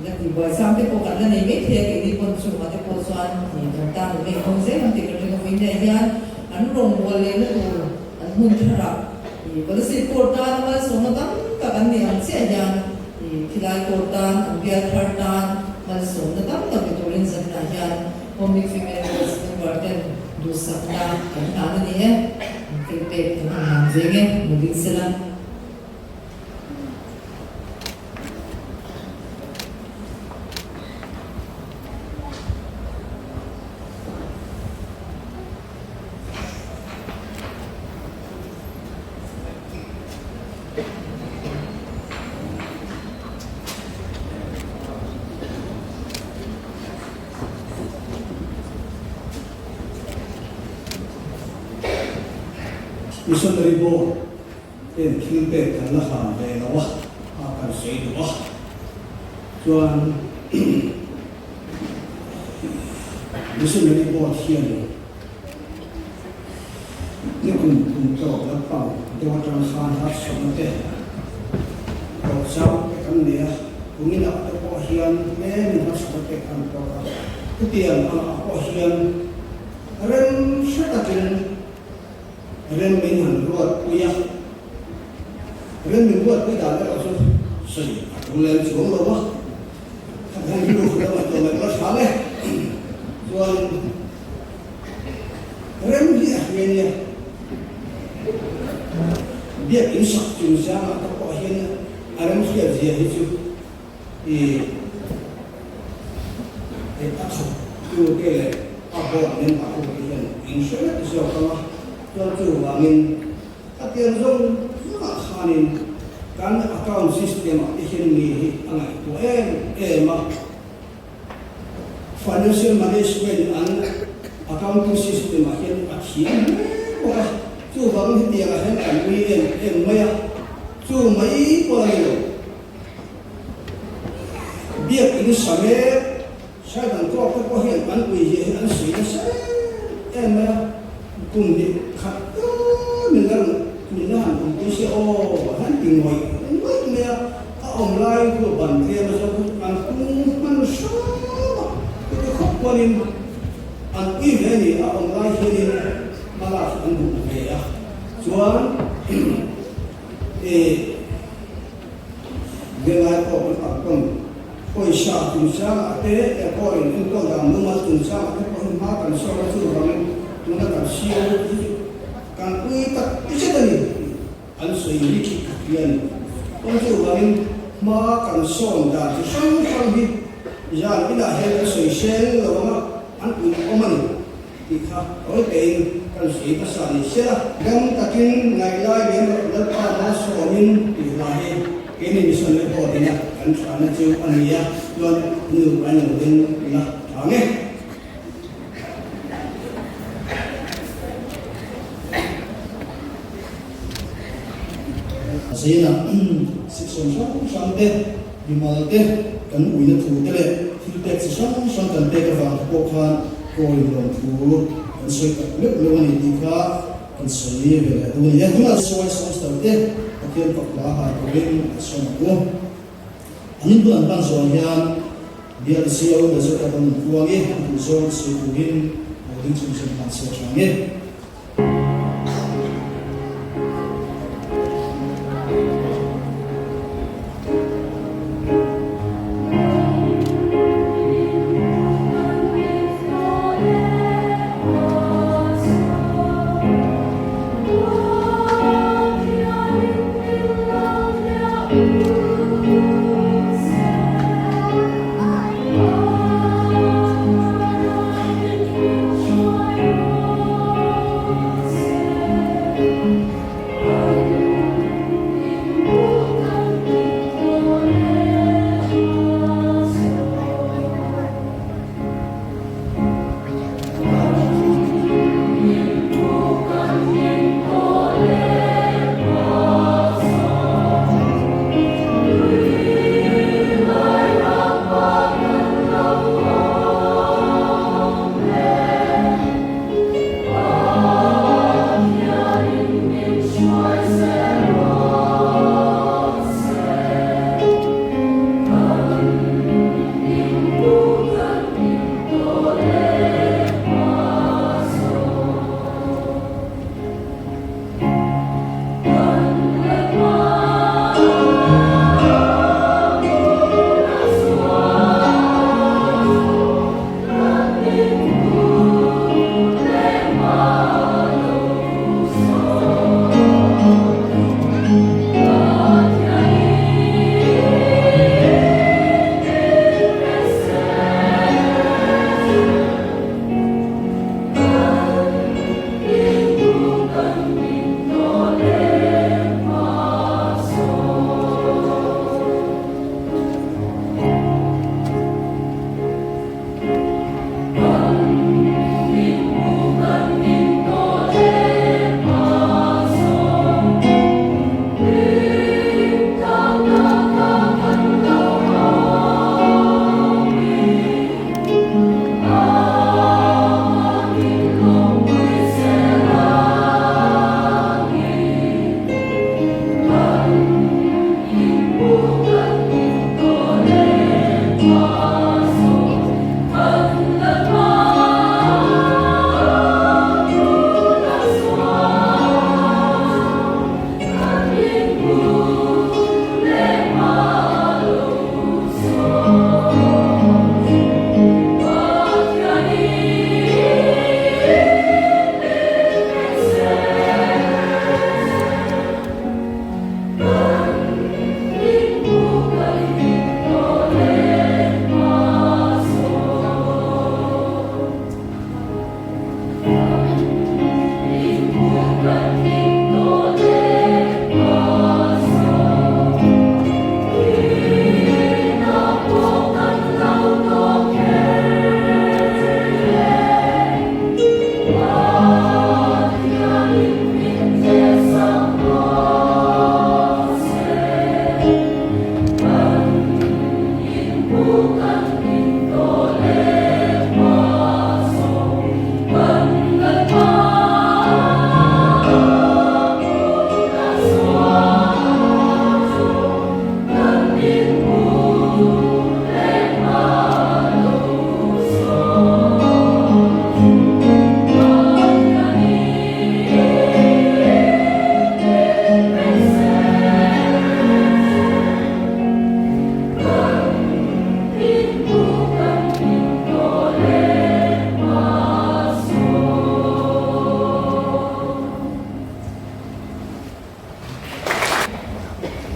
la tih buai sang te pawh kan la nei mai thei a, keini pawn chungah te pawh chuan kan tan an nei khawm zel ang tih kan ring a, vawiin ah hian an rawngbâwl lehna tur an hmun tharah policy court tan a malsawmna tam tak an nih ang chiah hian khilai court tan an bial thar tan malsawmna tam tak ni turin zanah hian Home Female Voice member ten duhsakna kan hlan a ni e. Thil pek kan han hlan ve nge mu ding sela. Missionary Board ten thil pek kan la hlan ve lo a, a kan sawi duh a, chuan Missionary Board hian nikum kum tawk lampang deuh atang khan harsatna te tawh chang te kan nei a. Kuminah te pawh hian tlem in harsatna pek an tawk a, chutiang angah pawh hian rem hre takin rem min han ruatpui a, rem min ruatpui dan erawh chu sawi a tul lem chuang lo a, kha hian rilru lam a tlawm em la hram e, chuan rem hi a hria nia, biakin sak chungchangah te pawh hian. A remhriat zia hi chu i hei a thawk tu te leh a board member ho te hian in hre vek zawk ang a, chuan chuvangin khatiang zawng zawngah khanin kan account system ah te hian mi hi a ngaihtuah em em a, financial management an accounting system ah hian a thiam hle bawk a, chuvangin hetiang ah hian kan ui em em mai a. Chu mai pawh a ni lo. Biakin sa mek, Saidan tawk te pawh hian an ui zia hi an sawi nasa em em mai a, kum hnih khat tal min la rawn min la han awm pui se aw han ti ngawih ngawih mai a, a awm lai chu ban tlem a zawk chu an tung hman hram a, chuti khawp pawhin an ui ve a ni, a awm lai hianin hmalak hi an duh ve a, chuan. E Venglai pawh kan ang pawn pawisa chungchangah te airport in enkawl dan mumal chungchangah te pawhin hma kan sawn a chuvangin tuna kan siam hi chu kan ui tak zet a ni tih an sawi ri khik khat hi a ni. Pawn chuvangin hma kan sawn dan chi hrang hrang hi zan inah hian kan sawi seng lo ang a, an ui awm a ni. Tih kha tawi tein kan sawi hmasa ni se la. Dam takin ngaih lai lem loh Lalpa malsawmin tih hla hi keini missionary board ina kan thahna chu a ni a, chuan nu an lo ding la tha nge. Zela section hrang hrang te, mimal te, kan uina thu te leh thil pek chi hrang hrang kan pek avang te pawh khan kawi lawm thu. kan sawi tak meuh meuh a ni tih kha kan sawi ve leh dawn a ni e. Tunah sawi sawmster te Pathian fak hla hai turin a sawm ang u. An inhmun an hman zawh hian Bial CO Major Evan Nunpuangi a duh zawng sawi turin lo ding chung chuan hman chhiat tha ang e.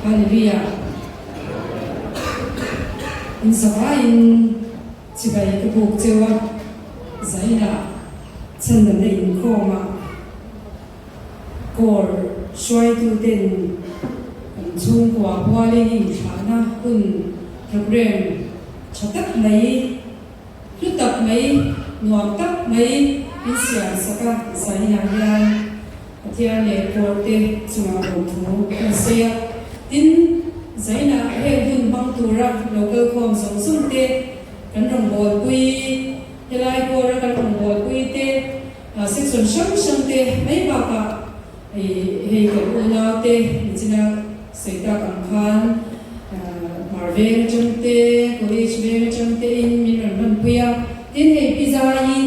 Hallelujah. In zavaiin chibai ka buk cheu a, zainah chhandamna inkhawmah Corps hruaitu ten kan chhungkua pualin inthlahna hun program tha tak mai, hlu tak mai, nuam tak mai min siam sak a, zainah hian Pathian leh Corps te chungah lawmthu kan sawi a. Tin, zainah heng hun hmang tura lo kalkhawm zawng zawng te kan rawngbawlpui, helai Corps a kan rawngbawlpui te. Section hrang hrang te mai bakah hei kan unau te nichina sawi tak ang khan Hmar veng atang te, College veng atang te in min rawn hmanpui a. Tin hei Pi Zaii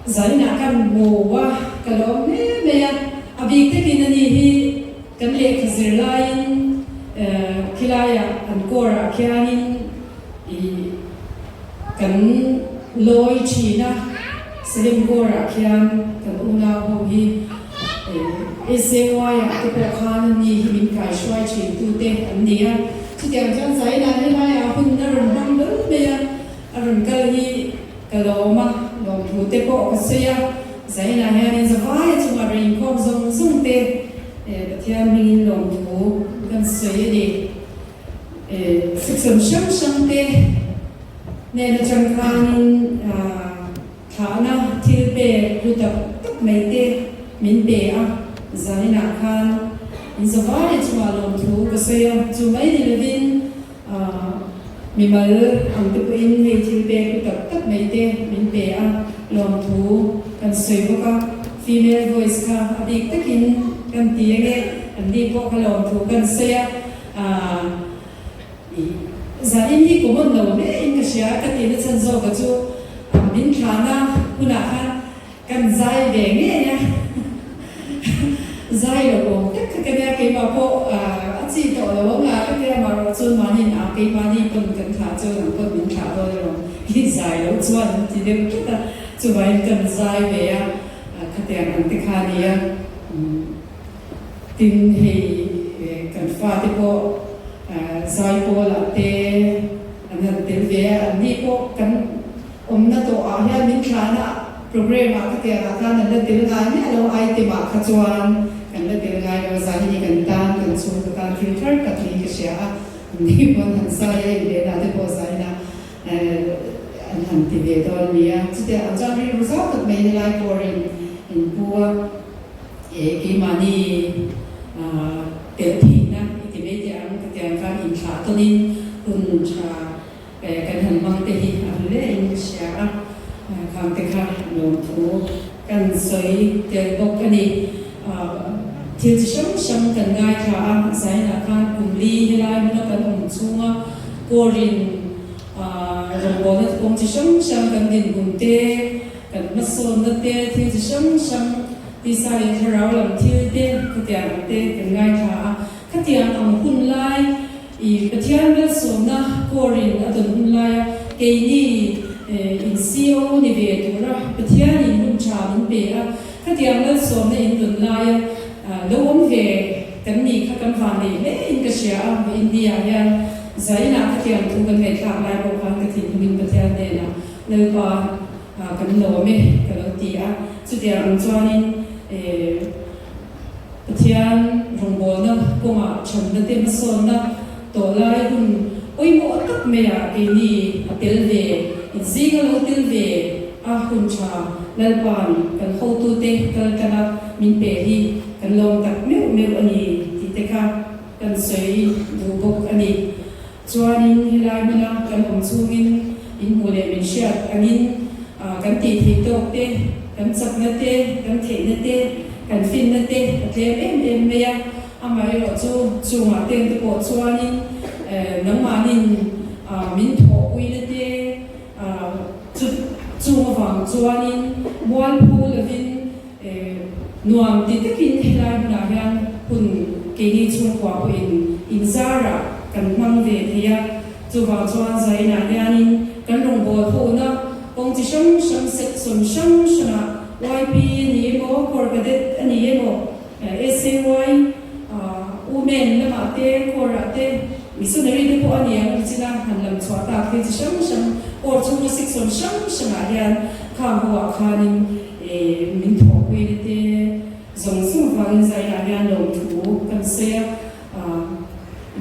Zainah kan hmu a, ka lawm hle mai a. A bik takin ani hi kan lehkha zir laiin khilaiah an kawrah khianin ih kan lawi thin a, Salem kawrah khian kan unau ho hi SAY ah te pawh khan ani hi min kaihruai thin tute an ni a. Chutiang chuan Zainah helaiah hun a rawn hmang dawn mai a, a rawn kal hi Ka lawm a, lawmthu te pawh ka sawi a, Zainah hianin zavaia chungah rawn inkhawm zawng zawng te Pathian hmingin lawmthu kan sawi a ni. Section hrang hrang te hnen atang khanin thlahna thil pek hlu tak tak mai te min pe a, Zainah khan in zavaia chungah lawmthu ka sawi a, chu mai ni lovin Mimal ang te pawhin hei thil pek hlu tak tak mai te min pe a, lawmthu kan sawi bawk a, female voice kha a bik takin kan ti ange, an ni pawh kha lawmthu kan sawi a, zanin hi common lo hle in ka hria ka tihna chhan zawka chu min thlahna hunah khan Kan zai ve ngei a, zai lo awm tak kha ka nia, keimah pawh a chi tawh lo ang a, ka tia amaherawh chuan mahniin a keimahni pawn kan thlah chuan ang pawn min thlah dawn emaw i zai loh chuan an ti deuh tlat a, chuvangin kan zai ve a, khatiang ang te kha a nia. Tin hei kan fate pawh zai pawlah te an han tel ve a, anni pawh kan Awmna tawh ah hian min thlahna program ah ka tiang ah khan an la tel ngai miah lo, item ah kha chuan kan la tel ngai lo, zai hi kan tan kan chhung ka tan thil thar tak niin ka hria a, ni pawn han zai a inlehna te pawh zaina an han ti ve dawn a nia, chutiang ang chuan rilru zau tak mai helai pawh in inpu a, keimahni tel theihna i ti mai teh ang ka tiang khan inthlah tawnin hun tha Kan han hmang te hi a hlu hle in ka hria a, khang te kha lawmthu kan sawi tel bawk a ni. Thil chi hrang hrang kan ngaithla a, Zainah khan kum li helai hmuna kan awm chhunga Kawrin rawngbawlna kawng chi hrang hrang kan dinhmun te, kan hmasawnna te, thil chi hrang hrang tisa leh thlarau lam thil te khatiang ang te kan ngaithla a, khatiang ang hun lai I Pathian malsawmna kawrin a dawn hun laia keini in CO ni ve tura Pathianin hun tha min pe a, khatiang malsawmna in dawn laia lo awm ve kan nih kha kan van nei hle in ka hria a, India ah hian zainah khatiang thu kan ngaihthlak lai pawh khan ka thinlungin Pathian hnenah Lalpa kan lawm e ka lo ti a, chutiang ang chuanin Pathian rawngbawlna kawngah thanna te hmasawnna tawh lai hun pawimawh tak maiah keini a tel ve, inzing a lo tel ve a hun tha Lalpa'n kan hotute kal tanga min pe hi kan lawm tak meuh meuh a ni tih te kha kan sawi duh bawk a ni. Chuanin helai hmuna kan awm chhungin in hmuh leh min hriat angin kan tih theih tawk te, kan chakna te, kan theihna te, kan finna te a tlem em em mai a. Amaherawh chu chungah ten te pawh chuanin nangmahnin min thawhpuina te chu chung avang chuanin mualphu lovin Nuam ti takin helai hmunah hian hun keini chhungkua pawhin inzarah kan hmang ve thei a, chuvang chuan Zainah hianin kan rawngbâwl hona kawng chi hrang hrang section hrang hrangah YP a ni emaw, Corps Cadet a ni emaw, SAY, Women lamah te, Corps-ah te, Missionary te pawh a ni ang nichin a han lam chhuah tak thil chi hrang hrang Corps chhunga section hrang hrangah hian khang hoah khanin Min thawhpui na te zawng zawng avangin Zainah hian lawmthu kan sawi a,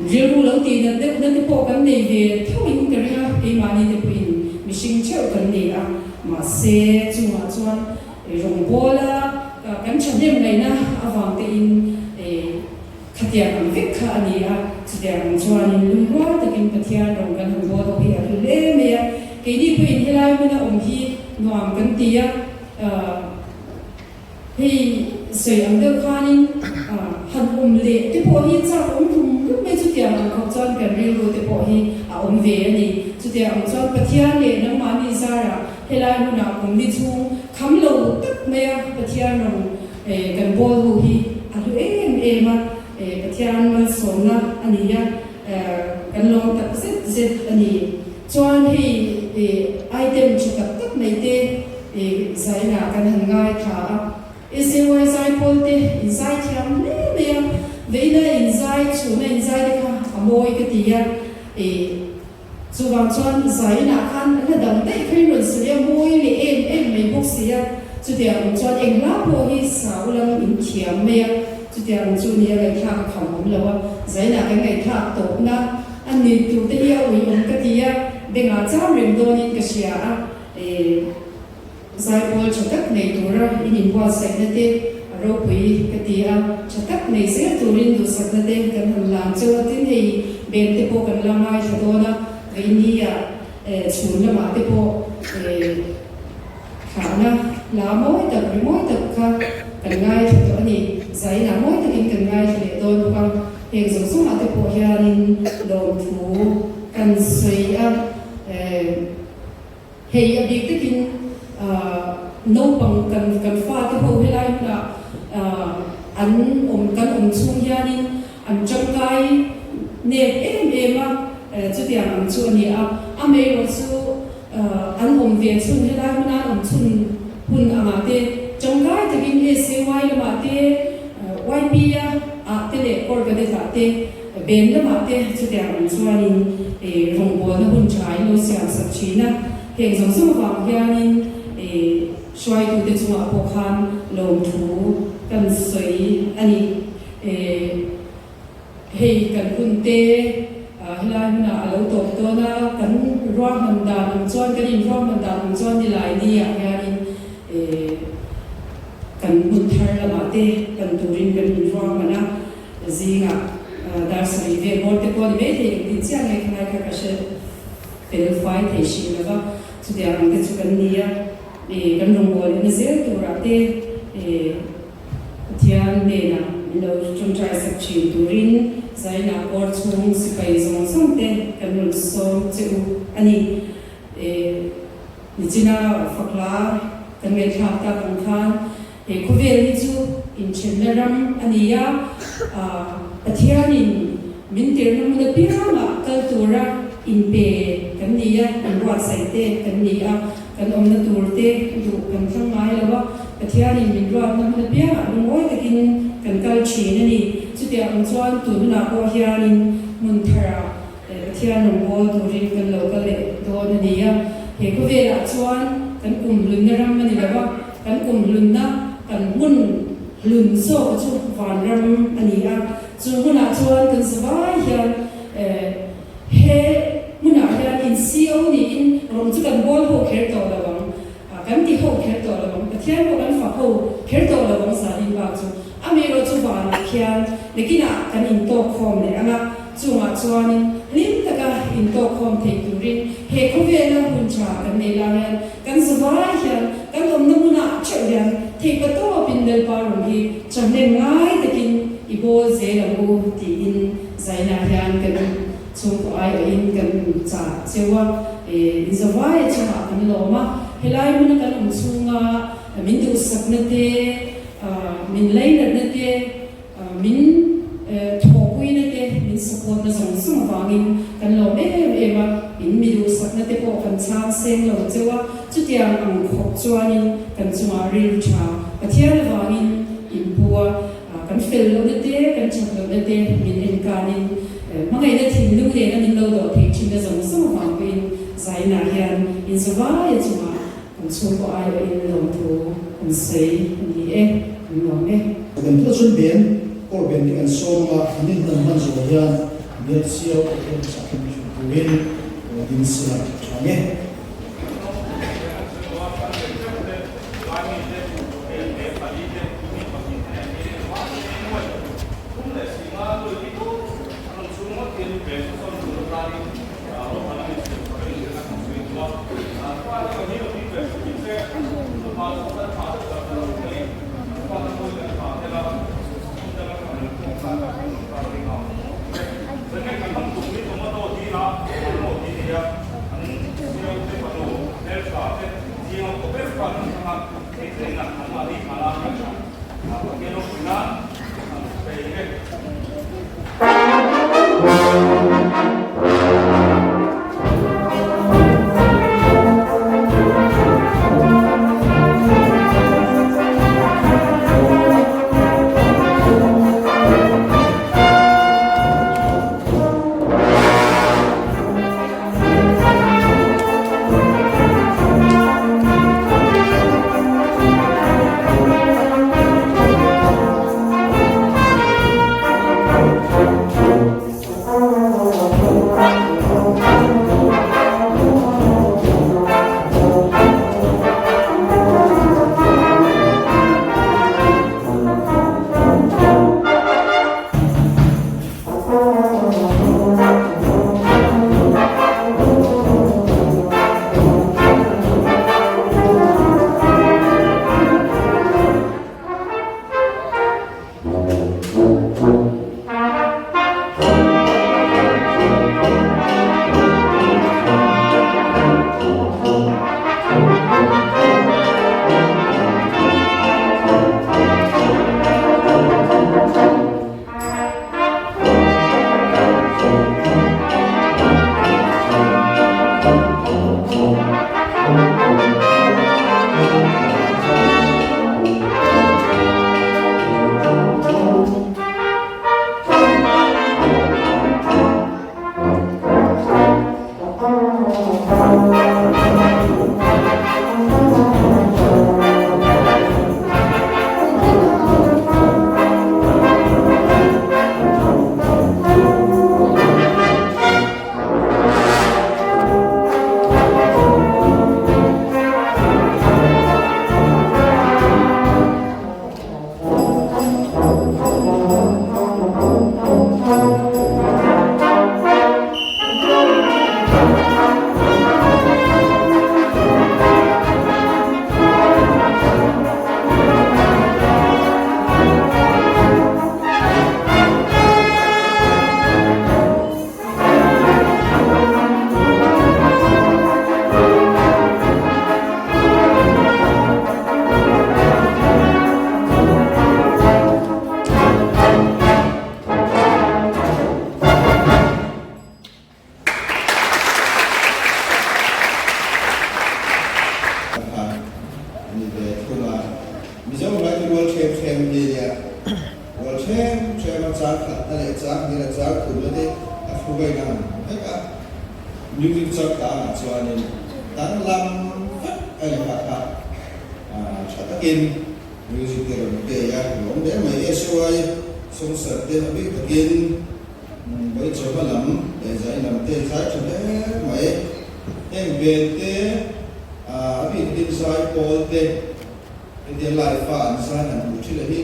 rilru lo tih nat deuh na te pawh kan nei ve thoin ka ring a, keimahni te pawhin mihring theuh kan ni a, mahse chungah chuan rawngbawla kan thahnem ngaihna avang tein khatiang ang vek kha a ni a, chutiang ang chuanin lungrual takin Pathian rawng kan han bawl ho hi a hlu hle mai a, keini pawhin helai hmuna awm hi nuam kan ti a, Hei sawi ang deuh khanin han awm leh te pawh hi chak awm rum rum mai chutiang ang khawp chuan kan rilru te pawh hi a awm ve a ni. Chutiang ang chuan Pathian leh nangmahni zarah helai hmunah kum ni chhung kham lo tak maia Pathian rawn kan bawl ho hi a hlu em em a, Pathian malsawmna a ni a, kan lawm tak zet zet a ni. Chuan hei item tha tak tak mai te zainah kan han ngaithla a, SAY zaipawl te in zai thiam hle mai a, veina in zai chhuna in zai te kha a mawi ka ti a, chuvang chuan zainah khan hla dang daih kha in rawn sawi a, mawi leh em em mai bawk si a, chutiang ang chuan eng hla pawh hi sau lam in thiam mai a, chutiang ang chu nia ngaihthlak a kham awm lo a, zainah kan ngaihthlak tawpna. A nui tur te hi a ui awm ka ti a, bengah chau reng dawnin ka hria a, e zaipawl tha tak nei tura in inbuatsaihna te a ropui ka ti a, tha tak nei zel turin duhsakna te kan han lang cheu a, tin hei beng te pawh kan la ngaithla dawn a, veini-ah e chhun lamah te pawh e thlahna hla mawi tak ri mawi tak kha kan ngaithla tawh a ni, zainah mawi takin kan ngaithla leh dawn bawk a. Heng zawng zawngah te pawh hianin lawmthu kan sawi a, hei a bik takin naupang kan kan fate ho helai hmunah an awm kan awm chhung hianin an tangkai nep em em a, chutiang ang chu a ni a, amaherawh chu an awm ve chhun helai hmuna an awm chhun hun angah te tangkai takin SAY lamah te YP-a ah te leh Corgadet ah te Ben lamah te chutiang ang chuanin rawngbawlna hun tha in lo siam sak thin a, heng zawng zawng avang hianin hruaitute chungah pawh khan lawmthu kan sawi a ni. Hei kan hun te helai hunah a lo tawp dawn a, kan ruahman dan ang chuan, kan inruahman dan ang chuan nilai ni ah hianin kan hmun thar lamah te pan turin kan inruahman a, zingah dar sarih vel bawr te pawh a ni maithei engtin chiah nge khalai kha ka hre fel fai thei hrim lo va, chutiang ang te chu kan ni a, kan rawngbâwl lehna zel turah te. Pathian hnenah min lo tawngtai sak thin turin Zaina kawr chhung sipai zawng zawng te kan rawn sawm che u a ni. Nichina fakhla kan ngaihthlak tak ang khan he khawvel hi chu inthenna ram a ni a, Pathianin min tirhna hmun apiangah kal tura inpe kan ni a, inruatsaih te kan ni a. Kan awmna tur te duh kan thlang ngai lo a, Pathianin min ruatna hmun apiangah lungawi takin kan kal thin a ni. Chutiang ang chuan tun hunah pawh hianin hmun tharah Pathian rawngbâwl turin kan lo kal leh dawn a ni a. He khawvelah chuan kan kum hlunna ram a ni lo a, kan kum hlunna kan hmun hlun zawka chu vanram a ni a. Chu hmunah chuan kan zavai hian He hmunah hian in CO niin rawng chu kan bawl ho kher tawh lo ang, kan ti ho kher tawh lo ang, Pathian pawh kan fak ho kher tawh lo ang zanin bak chu. Amaherawh chu vanah khian nakinah kan intawk khawm leh ang a, chungah chuanin hlim taka intawk khawm thei turin he khawvela hun tha kan nei lai hian kan zavai hian kan awmna hmunah theuh hian theihpatawpin Lalpa rawng hi thahnem ngai takin i bawl zel ang u tiin Zainah hian kan chhungkaw aiawhin kan chah cheu a, in zavai chungah kan lawm a, helai hmuna kan awm chhunga min duhsakna te, min lainatna te, min thawhpuina te, min support na zawng zawng avangin kan lawm em em a, in mi duhsakna te pawh kan chhang seng lo cheu a, chutiang ang khawp chuanin kan chungah rilru tha Pathian avangin in pu a. Kan fel lohna te, kan that lohna te min en kanin hmangaihna thinlung nena min lo dawh theih thinna zawng zawng avang pawhin Zainah hian inzawvaia chungah kan chhungkaw aiawhin lawmthu kan sawi a ni e, kan lawm e. Kan thil chhun ben, kawr ben te kan sawm anga an inhman hman zawh hian bial siau te hian chah thlen thin turin din sela tha nge. ual ṭhem ṭhem hi nia. Ual ṭhem ṭhem a chang khatna leh chang hnihna chang thumna te a thlu a inang vek a. Music changkangah chuanin danglam vek a ni kha kha ṭha takin music te rawn play a, lawm hle mai. SY sawngsar te a bik takin vawi chawhma lam leh zai lam te zai ṭha hle mai. Heng ven te a bik takin zai pawl te hetia live a an zai han hmuh ṭhin a hi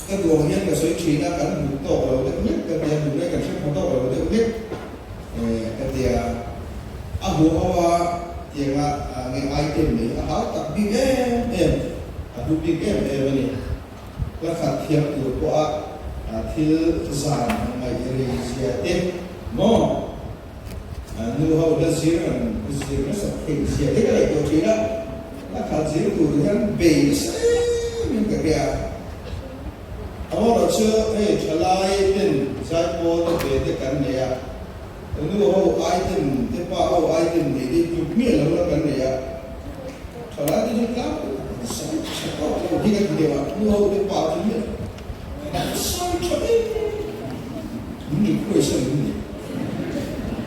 ka duh ang hian ka sawi ṭhin a, kan hmu tawk lo deuh hlek ka tia, hmu leh kan hre pha tawk lo deuh hlek ka tia. A hmu ho a tianga nge item nei a hau tak bik em em, a hlu bik em em a ni. Hla khat thiam tur pawha thil zan ngaih rei zia te maw nu ho hla zir an zir nasa theih zia te ka ngaihtuah thin a, hla khat zir tur hian bei nasa em in ka hria. Amaherawhchu hei thalai ten zaipawl te ve te kan nei a, nu ho item te pa ho item nei te tluk miah lo la kan nei a, thalai te chu tlang an sawi tha tawk lo hi ka ti deuh a, nu ho te pa chu miah an sawi tha em min request a ni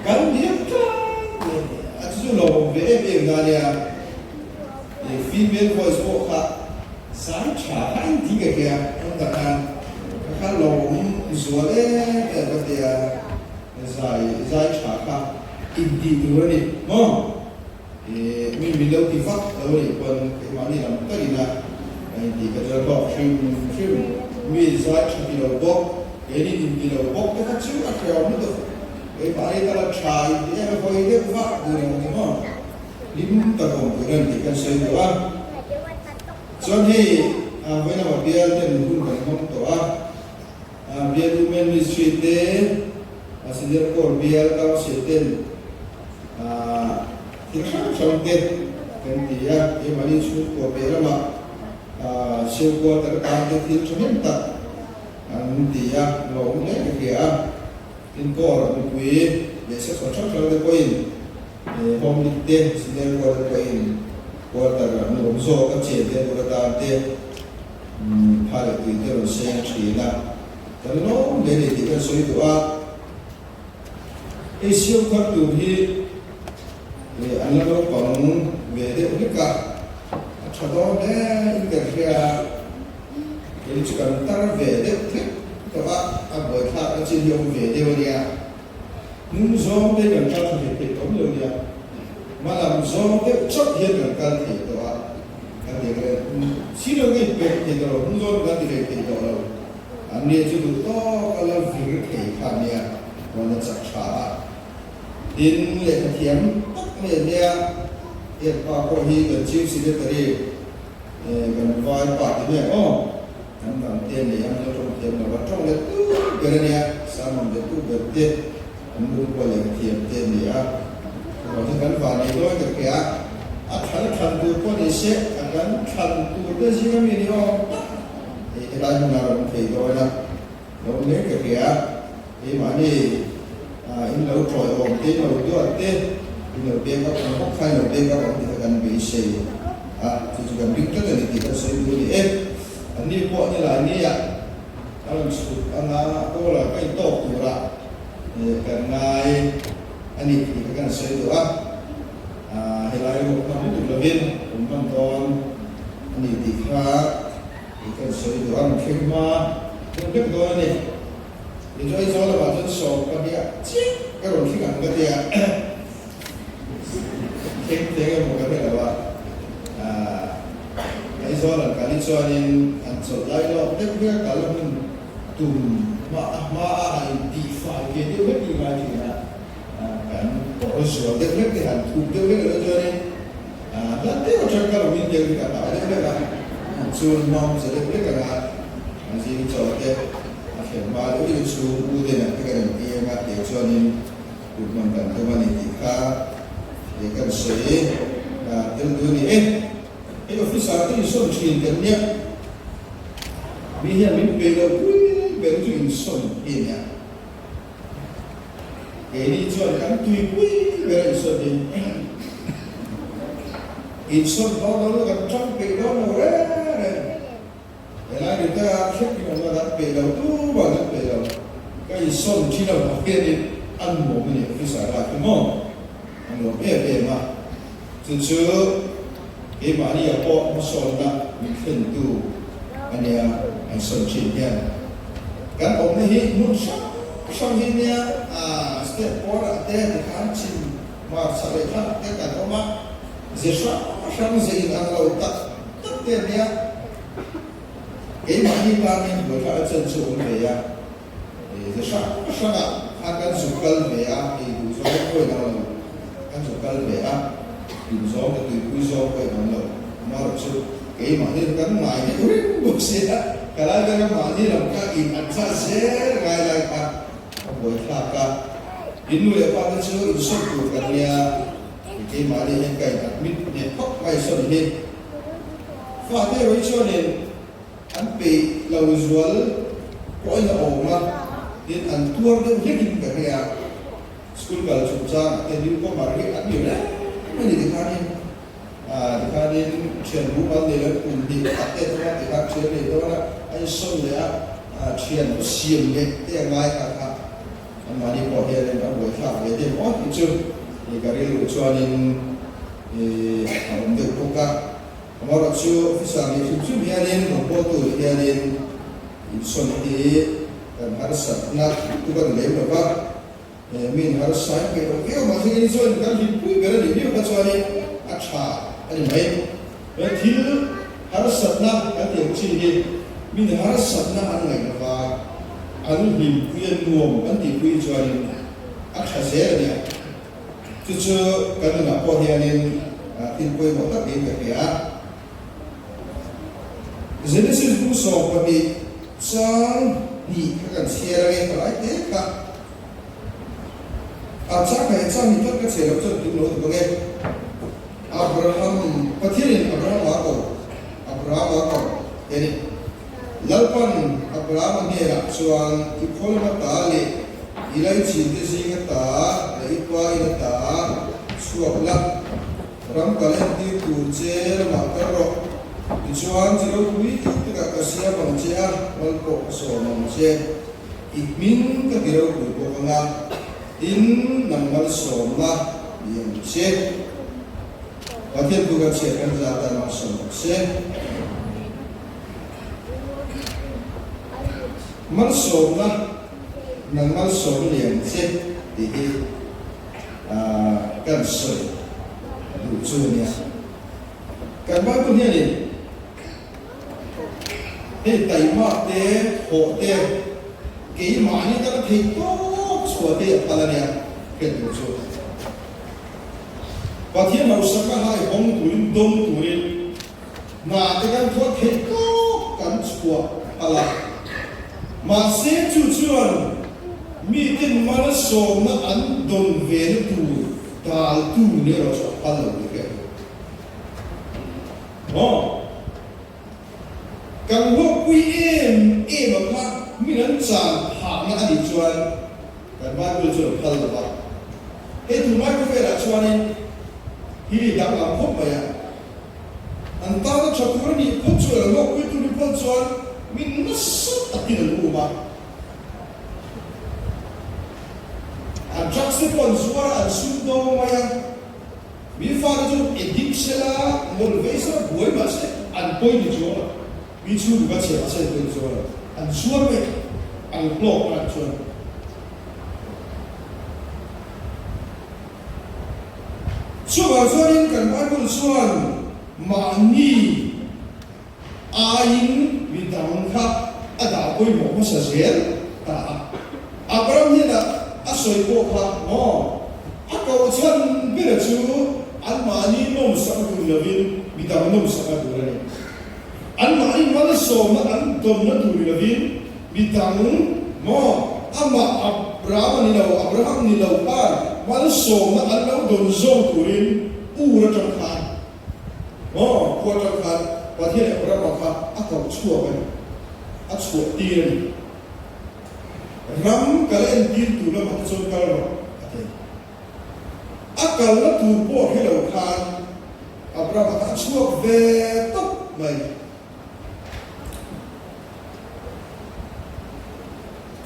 kan diam tlang mai a ni a, chu chu lawmawm ve em em na nia, female voice pawh kha zai tha kha in ti ka hria an tak khan ka kha lawmawm zual em em ka tia. Zai zai tha kha intih tur a ni maw? Ih mi min lo ti vak lo a nih pawn keimahni lam takin a intih ka chuan bawk hrim hrim. Mi zai tha ti lo bawk, keini inti lo bawk te kha chu a hreawm lutuk. Keimahni tala tha intih em a hawi deuh vak tur ang chu maw? Hlim tak awm tur a ni tih kan sawi duh a. Chuan hei vawiin lama bial ten hun kan hmang tawh a. Bial Women Ministry te, Senior Corps Bial Council ten thil hrang hrang te kan ti a, keimahni chhungkua piah lamah Siam Quarter tan te thil thahnem tak an ti a, lawm hle ka hria a. Tin Corps mipui leh section hrang hrang te pawhin Home League te, Senior Quarter pawhin Quarter an awm zawk a chen te tur atan te, Pha leh tui te rawn seng thin a, kan lawm hle ni tih kan sawi duh a. Hei siam thar tur hi an la naupang ve deuh hlek a, a tha dawn hle in kan hria a, kei chu kan tar ve deuh hlek tawh a, a buaithlak na chin hi a awm ve deuh a nia. Hnung zawng te kan kal tha thei thei tawh lo nia, hmalam zawng deuh chauh hian kan kal thei tawh a, kan ti ang e, si lo ngei pek thei tawh lo, hnung zawng kan ti leh thei tawh lo, an nia chu duh tawk a la vir thei kha nia, rawn la chak tha a, tin lehkha thiam tak mai a nia, heng pa pawh hi kan Chief Secretary kan vai pa ti mai ang aw. Kan dang te nei ang la tawng thiam lo a tawng let tu ber a nia, sermon let tu ber te an lu pawh leh thiam te a ni a, chuvang chuan kan van nei dawn ka hria a, a thlan a thlan tur pawh ni se a kan thlan tur te zinga mi ni awm tak hei helai hmunah rawn thei dawn a, lo awm mek ka hria a, keimahni in lo tawiawm te in lo duat te in lo pek up ang bawk kha in lo pek up ang tih kha kan beisei a, chu chu kan ring tlat a ni tih kan sawi duh a ni e. Anni pawh ni lai nia a rawn chhuk anga dollar ka intawk tura kan ngai a ni tih kha kan sawi duh a, helai rawh hman lutuk lovin kan hman dawn a ni tih kha kan sawi duh a, rawn thleng hma deuh hlek dawn a ni. Kei chu Aizawl lamah chuan sawm pahnih ah chiah ka rawn thleng ang ka tia thleng thleng emaw ka hre lo a, Aizawl an kal hi chuanin an chawlh lai lawk deuh hlek a kal hun tum hma a hma a han intihfai ve deuh hlek hi ngai thin a, kan kawr zual deuh hlek te han thup deuh hlek loh chuanin hla deuh atang ka rawn in deuh hi ka hlau deuh hlek a, chhun hmawm za deuh hlek anga zing chaw te A thlen hma deuh deuh chu U Dena te kan inti em a, kei chuanin kut hman kan tum a ni tih kha kei kan sawi tel duh a ni e. Hei officer te insawn thin kan nia, mi hian min pe lo pui ber chu insawn hi a nia. Keini chuan kan tuipui ber a insawn hi. Insawn dawn lo kan tang peih dawn lo reng reng. Helai retire hrep in awmna kan peih lo tumah kan peih lo. Ka insawn thin avang hianin a nuam a ni officer lak hi maw a nuam em em a. Chu chu keimahni ah pawh hmasawnna min thlentu a nia an sawn thin hian. Kan awmna hi hmun hrang hrang hi nia step pawnah te tikhan chim hmar chhak leh thlang te kan awm a, ze hrang hrang ze in ang lo tak tak te a nia. Keimahni tan hian buaithlak a chen chu awm ve a, ze hrang hrangah khan kan zuk kal ve a, ei duh zawng pawh in ang lo, kan zuk kal ve a, duh zawng te tuipui zawng pawh in ang lo, amaherawh chu keimahni chu kan ngai deuh reng bawk sia, ka lai vela mahni lam kha in an chah zel ngai lai kha a buaithlak a, in nu leh pa te chu insawm tur kan nia, keimahni hian ka in admit hneh phawt mai sawn hi. Fate erawh chuanin an peih lo zual pawhin a awm a, tin an tuar deuh hlekin ka hria. School kal chungchangah te newcomer hi an ni reng a ni tikhanin tikhanin thian mumal nei lo kum hnih khat te dawn a tikhan thian nei dawn a, a insawn leh a, thian siam leh te a ngai kha kha anmahni pawh hianin a buaithlak ve deuh awt hi chu ka rilru chuanin a awm deuh bawk a. Amaherawh chu officer nih hrim hrim hianin rawn pawl tur hianin insawn hi kan harsatna tuk a ni lem lo va, min harsain peih loh viau mahse kei chuan kan hlimpui ber a nih miau kha chuanin a tha a ni mai. He thil harsatna kan tih ang chin hi min harsatna an ngaih lo va, an hlimpui a nuam kan tihpui chuanin a tha zel a nia. Chu chu kan nunah pawh hianin thil pawimawh tak niin ka hria. Genesis bu 12 chang hnih kha kan chhiar ange palai te kha. A chang kha he chang hnih tlat ka chhiar loh chuan tum lo ti bawk e. Abraham, Pathianin Abraham a ko, Abraham a ko te a ni. Lalpan Abrahama hnenah chuan, I khaw lama ta leh i laichin te zinga ta leh i pa ina ta chhuak la, ram kal entir tur che lamah kal rawh. Tichuan, chi ropui takah ka siam ang che a, mal pawh ka sawm ang che. I hming ka ti ropui bawk ang a, tin, nang malsawmna ni ang che. Pathian thu kan chhiat kan zat a, malsawm rawh se. Malsawmna, nang malsawm ni ang che tih hi kan sawi duh chu a nia. Kan Bible hianin hei taima te, thawh te, keimahni tana theih tawp chhuah te a phal a nia hriat tur chu. Pathian hausakna hai hawng turin, dawng turin Hna te kan thawh theih tawp kan chhuah palh a, mahse chu chuan miten malsawmna an dawn ve na tur daltu ni erawh chu a phal lo tih hriat tur. Maw? Kan hlawkpui em em a kha min an chan phahna a nih chuan kan Bible chuan a phal lo va. Hei tunlai khawvelah chuanin hi danglam khawp mai a. An tana tha tur a nih phawt chu an hlawkpui tur ni phawt chuan min nasa takin an um a. An drugs te pawh an zuar a, an sum dawng mai a. Mi fate chu addict sela, ngawl vei sela, buai mah se an pawi ni chuang lo. Mi chhungkua ka chhe mah se an pawi ni chuang lo. An zuar mai a, an hlawk a chuan. Chuvang chuanin kan Bible chuan mahni aiin mi dang kha a dah pawimawh hmasa zel ta a. Abraham hnenah a sawi pawh kha maw a koh chhan bera chu anmahni nawmsak a tur lovin mi dang nawmsak a tur a ni. Anmahni malsawmna an dawnna tur ni lovin Mi dang maw? Amah Abraham a ni lo, Abraham ni lo khan malsawmna an lo dawn zawng turin Ur atang khan maw, khua atang khan Pathian Abrahama kha a koh chhuak a ni, a chhuah tir a ni. Ram kal entir tur lamah te chuan kal rawh a ti. A kalna tur pawh hre lo khan Abrahama kha a chhuak ve tawp mai.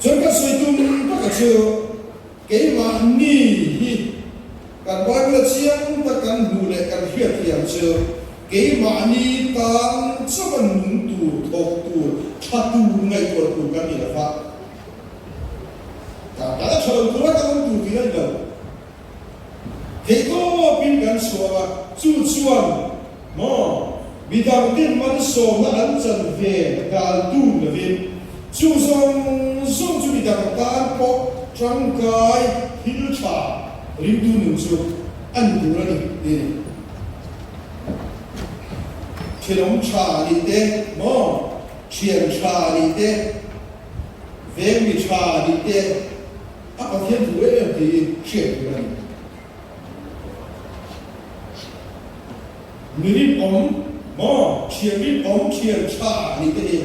Chuan ka sawi tum taka chu keimahni hi kan Bible a chiang tak kan hmuh leh kan hriatthiam chu keimahni tan chauha nung tur, thawk tur, tha tur, ngaihtuah tur kan ni lo va. Kan tan a tha lo tura kan awm tur tih a ni lo. Theihtawpin kan chhuah a, chu chuan maw midangten malsawmna an chan ve dal tun lovin, chu zawng zawng chu midang tan pawh tangkai thil tha ringtu nun chu a ni tur a ni tih a ni. Thenawm tha nih te maw, thian tha nih te, veng mi tha nih te, A Pathian thu em em tih hi hriat tur a ni. Mi rinawm maw, thian rinawm, thian tha nih te hi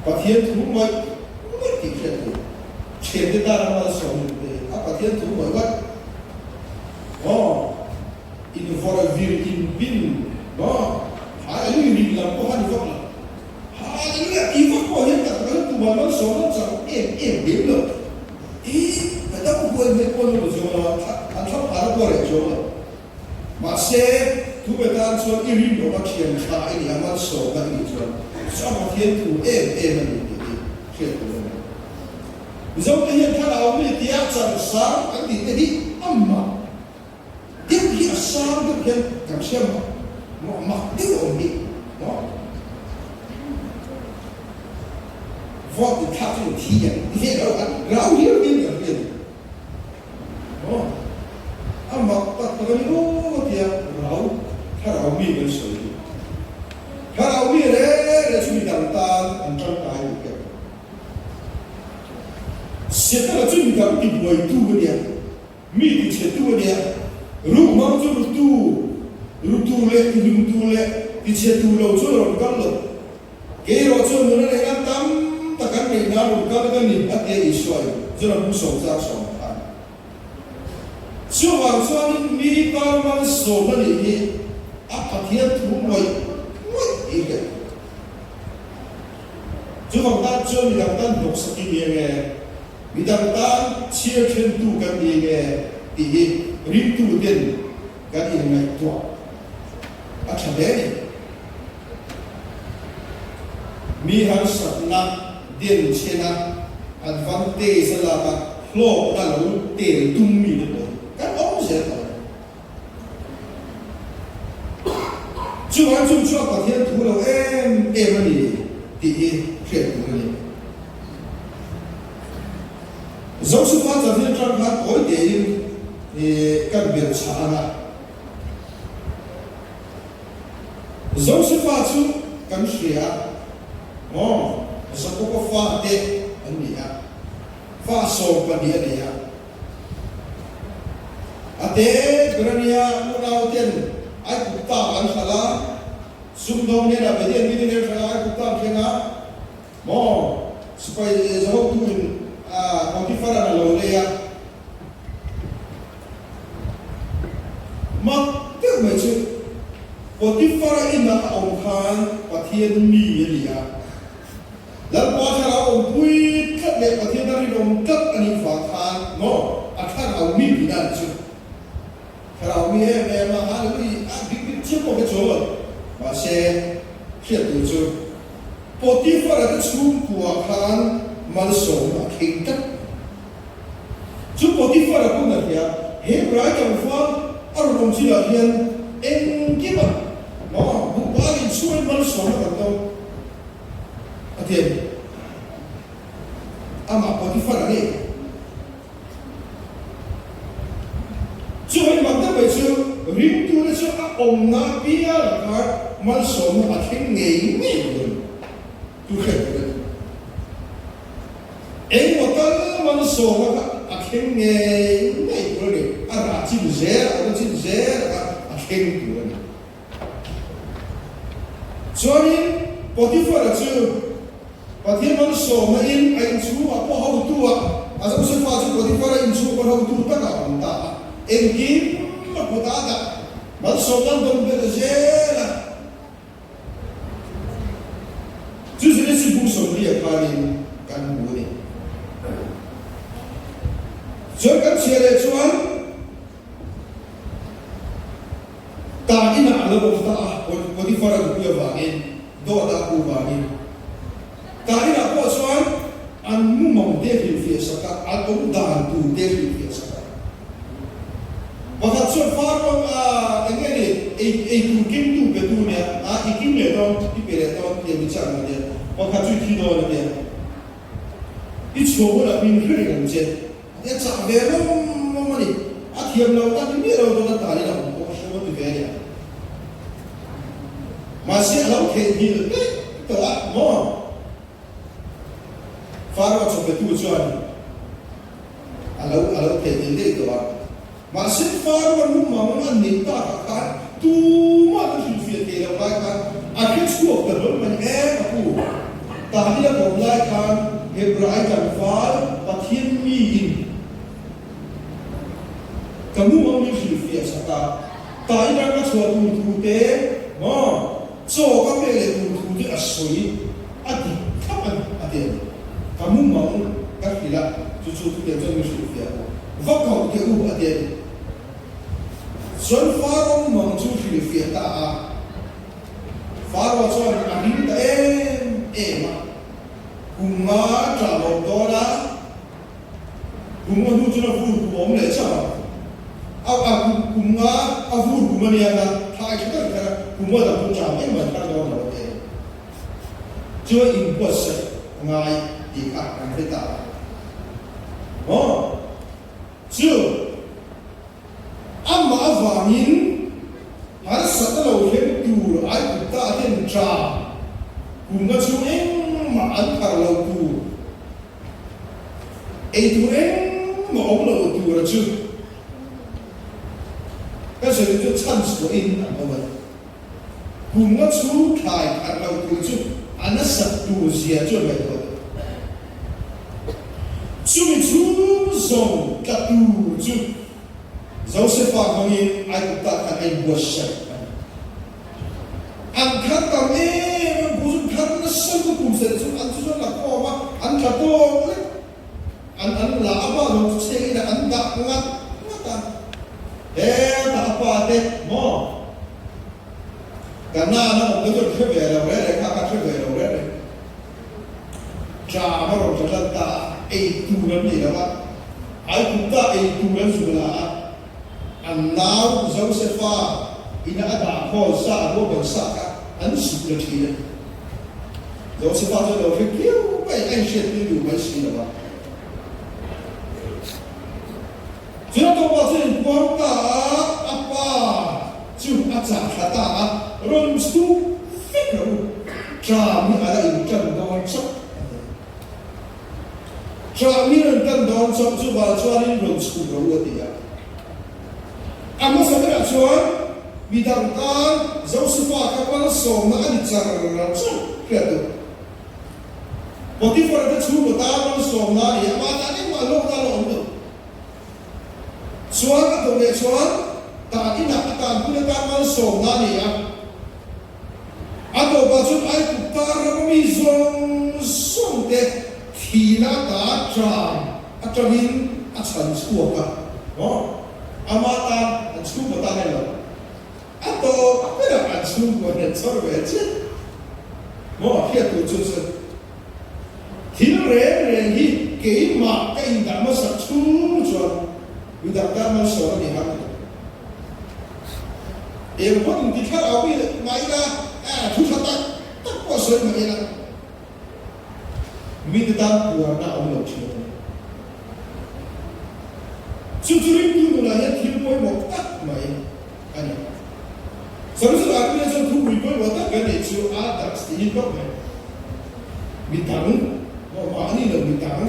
Pathian thu ngawih ngawih tih hriat tur. Thian te tan a malsawm nih te hi a Pathian thu ngawih ngawih maw, invawrh vir inbin maw, hai a lui rin lam pawh a ni vak lo. Hallelujah tih vak pawh hian tak tak tumah malsawm an chak em em lem lo. I ka dam huai hmel pawh an awm chuang lo a, an thla phar a pawh reh chuang lo. Mahse, thu pe tan chuan i rinawm a thian tha i nih a, malsawmna i nih chuan chu a Pathian thu em em a ni tih hi hriat tur a ni. Mizote hian thlarau mi tia chan sang kan tih te hi amah Deuh hi a sang deuh hian kan hria mak mak mak deuh a awm hi maw? Vote in thlak chu in thi ang ti ve lo an rau hiau hian kan hria ni maw? A mak tak tak a ni aw tia rau thlarau mi kan sawi hi. Thlarau mi re re chu midang tan an tangkai duh keuh. Setana chu midang tibuaitu a nia. Mi ti chhetu a nia. Ruh hmang chu rutu, rutu leh tihlumtu leh ti chhetu lo chu a rawn kal lo. Kei erawh chuan nuna leh nan tam tak an neih nan rawn kal ka ni, a tia Isua in Jona hmung sawm chang sawm a khan. Chuvang chuanin mi tan malsawm a nih hi a Pathian thu ngawih ngawih tih hi a ni. Chuvang tan chuan midang tan hnawksak i ni ange. Midang tan chhiar thentu kan ni nge tih hi ringtuten kan inngaihtuah a tha hle a ni. Mi harsatna den chhena advantage a lak a hlawkna lo tel tum mi te pawh hi kan awm zel tawh a ni. Chuvang chung chu a Pathian thu lo em em a ni tih hi hriat tur a ni. Josefa chanchin atang khan tawi tein kan belh chhah ang a. Josefa chu kan hria a, maw Jakoba fate an ni a, fa 12 a ni a. A te ber a nia, unau ten Aigupta an hralh a, sumdawng hnenah Bedian mite nen hralh a Aigupta an thleng a, maw sipai zahotu in Potiphar-a'n a lo lei a. Mak deuh mai chu Potiphar-a inah a awm khan Pathian mi a ni a. Lalpa thlarau awmpui tlat leh Pathian a rinawm tlat a nih vang khan maw a thlarau mi tih dan chu thlarau mi em em a, hallelujah a dik dik chiah pawh kha chuang lo. Mahse hriat tur chu Potiphar-a te chhungkua khan malsawmna a thleng tlat. Chu Potiphar-a pawh a hria, Hebrai tlangval a rawn awm chinah hian engkima maw buhbal inchhuain malsawmna kan dawng. A ti a ni. Amah Potiphar a ni. Chu hei mak deuh mai chu ringtute chu a awmna apiang kha malsawmna a thleng ngei ngei tur a ni. Tu hriat tur a ni. Engmaw tal malsawmna kha a thleng ngei ngei tur a ni. A rah chin zel, a awm chin zel kha a thleng tur a ni. Chuanin Potiphar-a chu Pathian malsawmna in a inchhungah pawh hotu a, a Josefa chu Potiphar-a inchhung pawh hotu takah a awm ta a, engkim a kut a dah malsawmna an dawn belh zel a. Chu Genesis bung 40 khanin. kan hmu a ni. Chuan kan chhia leh chuan ta inah a lo awm ta a, Potiphar a nupui avangin, dawt a pu vangin. Ta inah pawh chuan an mumang te hrilhfiah sak a, an awm dan tur te hrilhfiah sak a. Pakhat chuan Faro a eng nge ni, ei ei tur kengtu pe tu nia, a i kim leh dawn, i pe leh dawn tih a ni chiah ang a tia. Pakhat chu i thi dawn a tia. I chhuah hunah min hre reng ang che. A tia chah ve lawm lawm a ni. A thiam lo tak ni miah lo dawn a talin a awm pawh a hre ti ve a nia. Mahse a lo theihnghilh daih tawh a maw? Faro chawpetu chuan a lo a lo theihnghilh daih tawh a. Mahse Faro lumang an neih takah khan tumah an hrilhfiah thei lo lai khan a hre chhuak ta hlawl mai e ka pu. Tahni a kawm lai khan Hebrai tlangval Pathian miin ka mumang min hrilhfiah sak a, tahi ram ka chhuah tur thu te maw chaw ka pek leh tur thu te a sawi a dik thlap a ni a ti a ni. Ka mumang ka hrilh a, chu chu thutiang chuan min hrilhfiah a, va koh teh u a ti a ni. Chuan Faro mumang chu hrilhfiah ta a, Faro chuan a ring ta em em a, kum nga ṭah lawm dawn a, Kum nga hnu chuan a vur kum a awm leh chauh ang. A a kum kum nga a vur kum a nia nga, thla ai tha tak thar a, kum nga dang chu cham engmah thar dawn lo a ti a ni. Chuan inbuatsaih a ngai tih kha kan hre ta a. Maw? Chu amah avangin harsatna lo thleng tur Aigupta ten cham kum nga chu engmah an thar lo tur. Ei tur engmah awm lo tura chu ka sawi chu chhan chhuahin an awm a ni. Kum nga chhung thlai khat lo tur chu a nasat tur zia chu a ngaihtuah tawh. Chumi chhung zawng tla tur chu Josefa hmangin Aigupta khan a inbuatsaih a ni. An thar tam em em, bu chu thar nasa lutuk kum seh chu an chu chuan la khawm a, an tla tawk lek, an an la a pa zawng chu chheng inah an dah ngat ngat a, hetah a pa te maw ka nana awm te chuan hre ve lo reng reng kha ka hre ve lo reng reng, ṭam a rawn tla tlat ta a, ei tur an nei lo a, Aigupta ei tur an zuk la a. An nau Josefa ina a dah khawl sa a ruahman sa kha an zuk la thin a ni. Josefa chu a lo hre kiau mai, a inhriat pui duh mai si lo a. Chuna tawpah chuan inpuang ta a, a pa chu a chah thla ta a, rawn chhuk vek rawh u, ṭam hi a la inṭan dawn chauh a ni. Ṭah mi rawn kan dawn chauh chu val chuanin rawn chhuk ro a ti a. A hmasa berah chuan mi dang tan Josefa kha malsawmna a ni char char hriat duh. Potiphar-a te chhungkaw tan malsawmna a ni a, mahni an engmah hlawkna a la awm lo. Chuan a dawh leh chuan tan inah a tanpui atan malsawmna a ni a. A tawpah chuan Aigupta rama mi zawng zawng te thihna ata ṭam aṭangin a chhan chhuak a, maw? Ama tan, an chhungkaw tan a ni lo. A tawp berah an chhungkaw hnen chawr ve chiah, maw? Hriat tur chu chu thil reng reng hi keimah ka indah hmasak chhung chuan midang tan malsawm a ni har lutuk. Eng pawh inti thlarau mi mah ila, thu tha tak tak pawh a sawi mah ila, mite tan puarna a awm lo thin a ni. Chu chu ringtu nunah hian thil pawimawh tak mai a ni. Samson Armina chuan thupui pawimawh tak kan neih chu a darh tih hi khawp mai. Midang, mahni lo midang,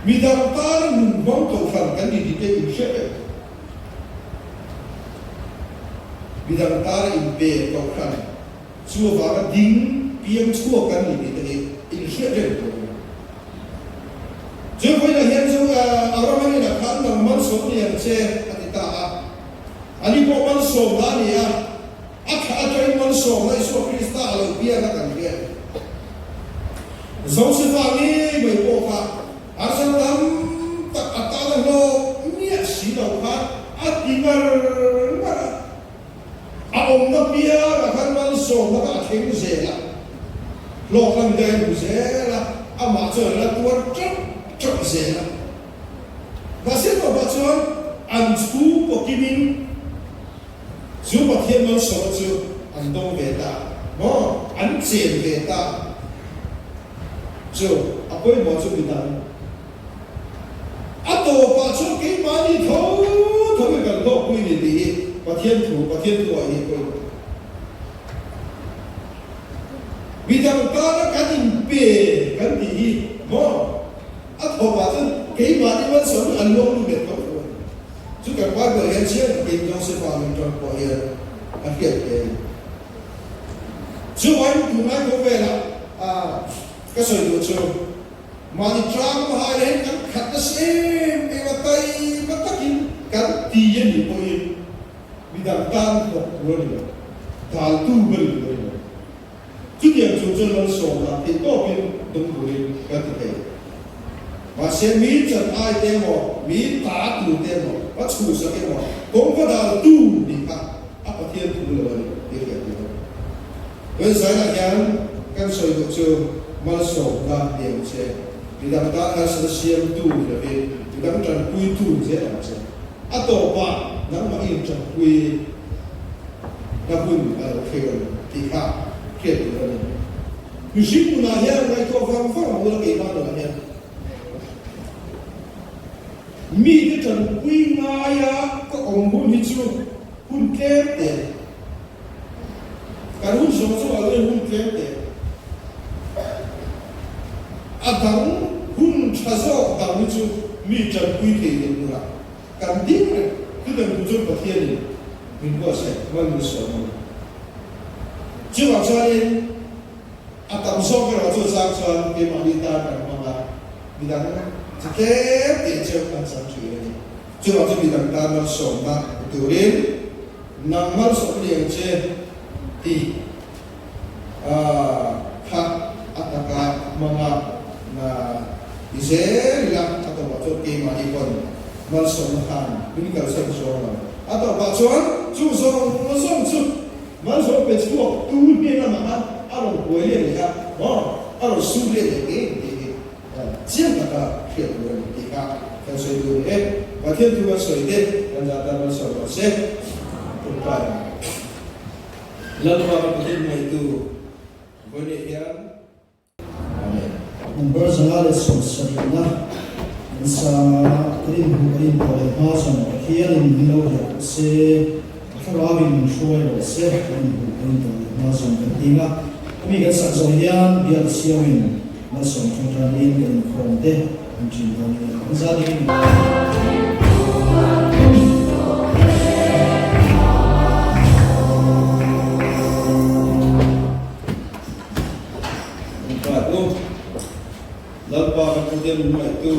Midang tana nun hmang kohhran kan ni tih te inhriat reng tur. Midang tana inpe kohhran chu avanga ding piang chhuak kan ni tih te hi inhriat reng tur a ni. Chu vawiinah hian chu Abraham inah khan nang malsawm ni ang che a ti ta a. Ani pawh malsawmna a ni a, a thlah atangin malsawmna Isua Krista a lo piang a kan hriat. Josefa ngei mai pawh kha harsatna tam tak a tan a hlawk miah si lo khan a ti ngar ngar a. A awmna piangah khan malsawmna kha a thleng zel a, hlawk lam te a hmu zel a, amah chuan a la tuar ṭeuh ṭeuh zel a. Mahse tawpah chuan an chhungkaw kimin chu Pathian malsawmna chu an dawng ve ta maw? An chen ve ta chu a pawimawh chu midang. A tawpah chuan keimahni tho tho in kan hlawkpui ni tih hi Pathian thu, Pathian thu ah hi pawimawh. Midang tana kan inpe kan tih hi maw? A thawpah chuan keimahni malsawm hi an luang lut leh tho tho a ni. Chu kan Bible hian chiang takin Josefa min ṭan pawh hian a hriat hle a ni. Chuvangin tunlai khawvelah ka sawi duh chu mahni ṭang hmahai reng kan khat nasa em em a, taima takin kan ti a nih pawhin midang tan hlawk tur a ni lo, daltu ber in tur a ni lo. Chutiang chung chuan malsawmna theih tawpin dawng turin kan ti thei. Mahse, mi chan ai te emaw, mi ta tur te emaw, va chhuhsak emaw, kawng va dal tu nih kha a Pathian thu lo a ni tih hriat tur a ni. Tun zailah hian kan sawi duh chu malsawmna ni ang che, midang tan harsatna siamtu ni lovin midang tanpuitu ni zel ang che. A tawpah nangmah i intanpui. Na hun a lo thleng a ni tih kha hriat tur a ni. Mihring nunah hian ngaihtuah vang vang ang ula keimah nunah hian mite tanpui ngaia ka awm hun hi chu hun tlem te a ni. Kan hun zawng zawng ah chuan hun tlem te a dang hun tha zawk dang hi chu mi tanpui thei leh nunah Kan ding reng, chutiang tur chuan Pathianin min buatsaih mal min sawm a ni. Chuvang chuanin a tam zawk erawh chu chang chuan keimahni tan kan hmang a, midang chi tlem teh cheu an chang thin a ni. Chuvang chu midang tan malsawmna ni turin nang malsawm ni ang che tih kha a taka hmanga na ti zel ila a tawpah chuan keimahni pawn malsawmna khan min kalsan zawng lo. A tawpah chuan chu zawng zawng chu malsawm pe chhuak tu hnen lamah khan a rawn kuai let leh a, maw a rawn sur let leh ngei tih hi chiang taka hriat tur a ni tih kha kan sawi tur ni e. Pathian thu kan sawi te kan zah tan malsawm rawh se. Tawngtai ang. Lalpa ka Pathian ngaitu vawiin hian. Amen. Number 170 kan sang a, kan inhmuh kan inpawh leh hma chuan Pathianin min lo riah rawh se, a thlarauin min hruai rawh se, kan inhmuh kan intawh leh hma chuan kan ting a. Hemi kan sak zawh hian bial siamin malsawm tawngtanin kan inkhawm te an ṭin dawn a ni. Kan za dingin. Lalpa kan Pathian min ngaihtu.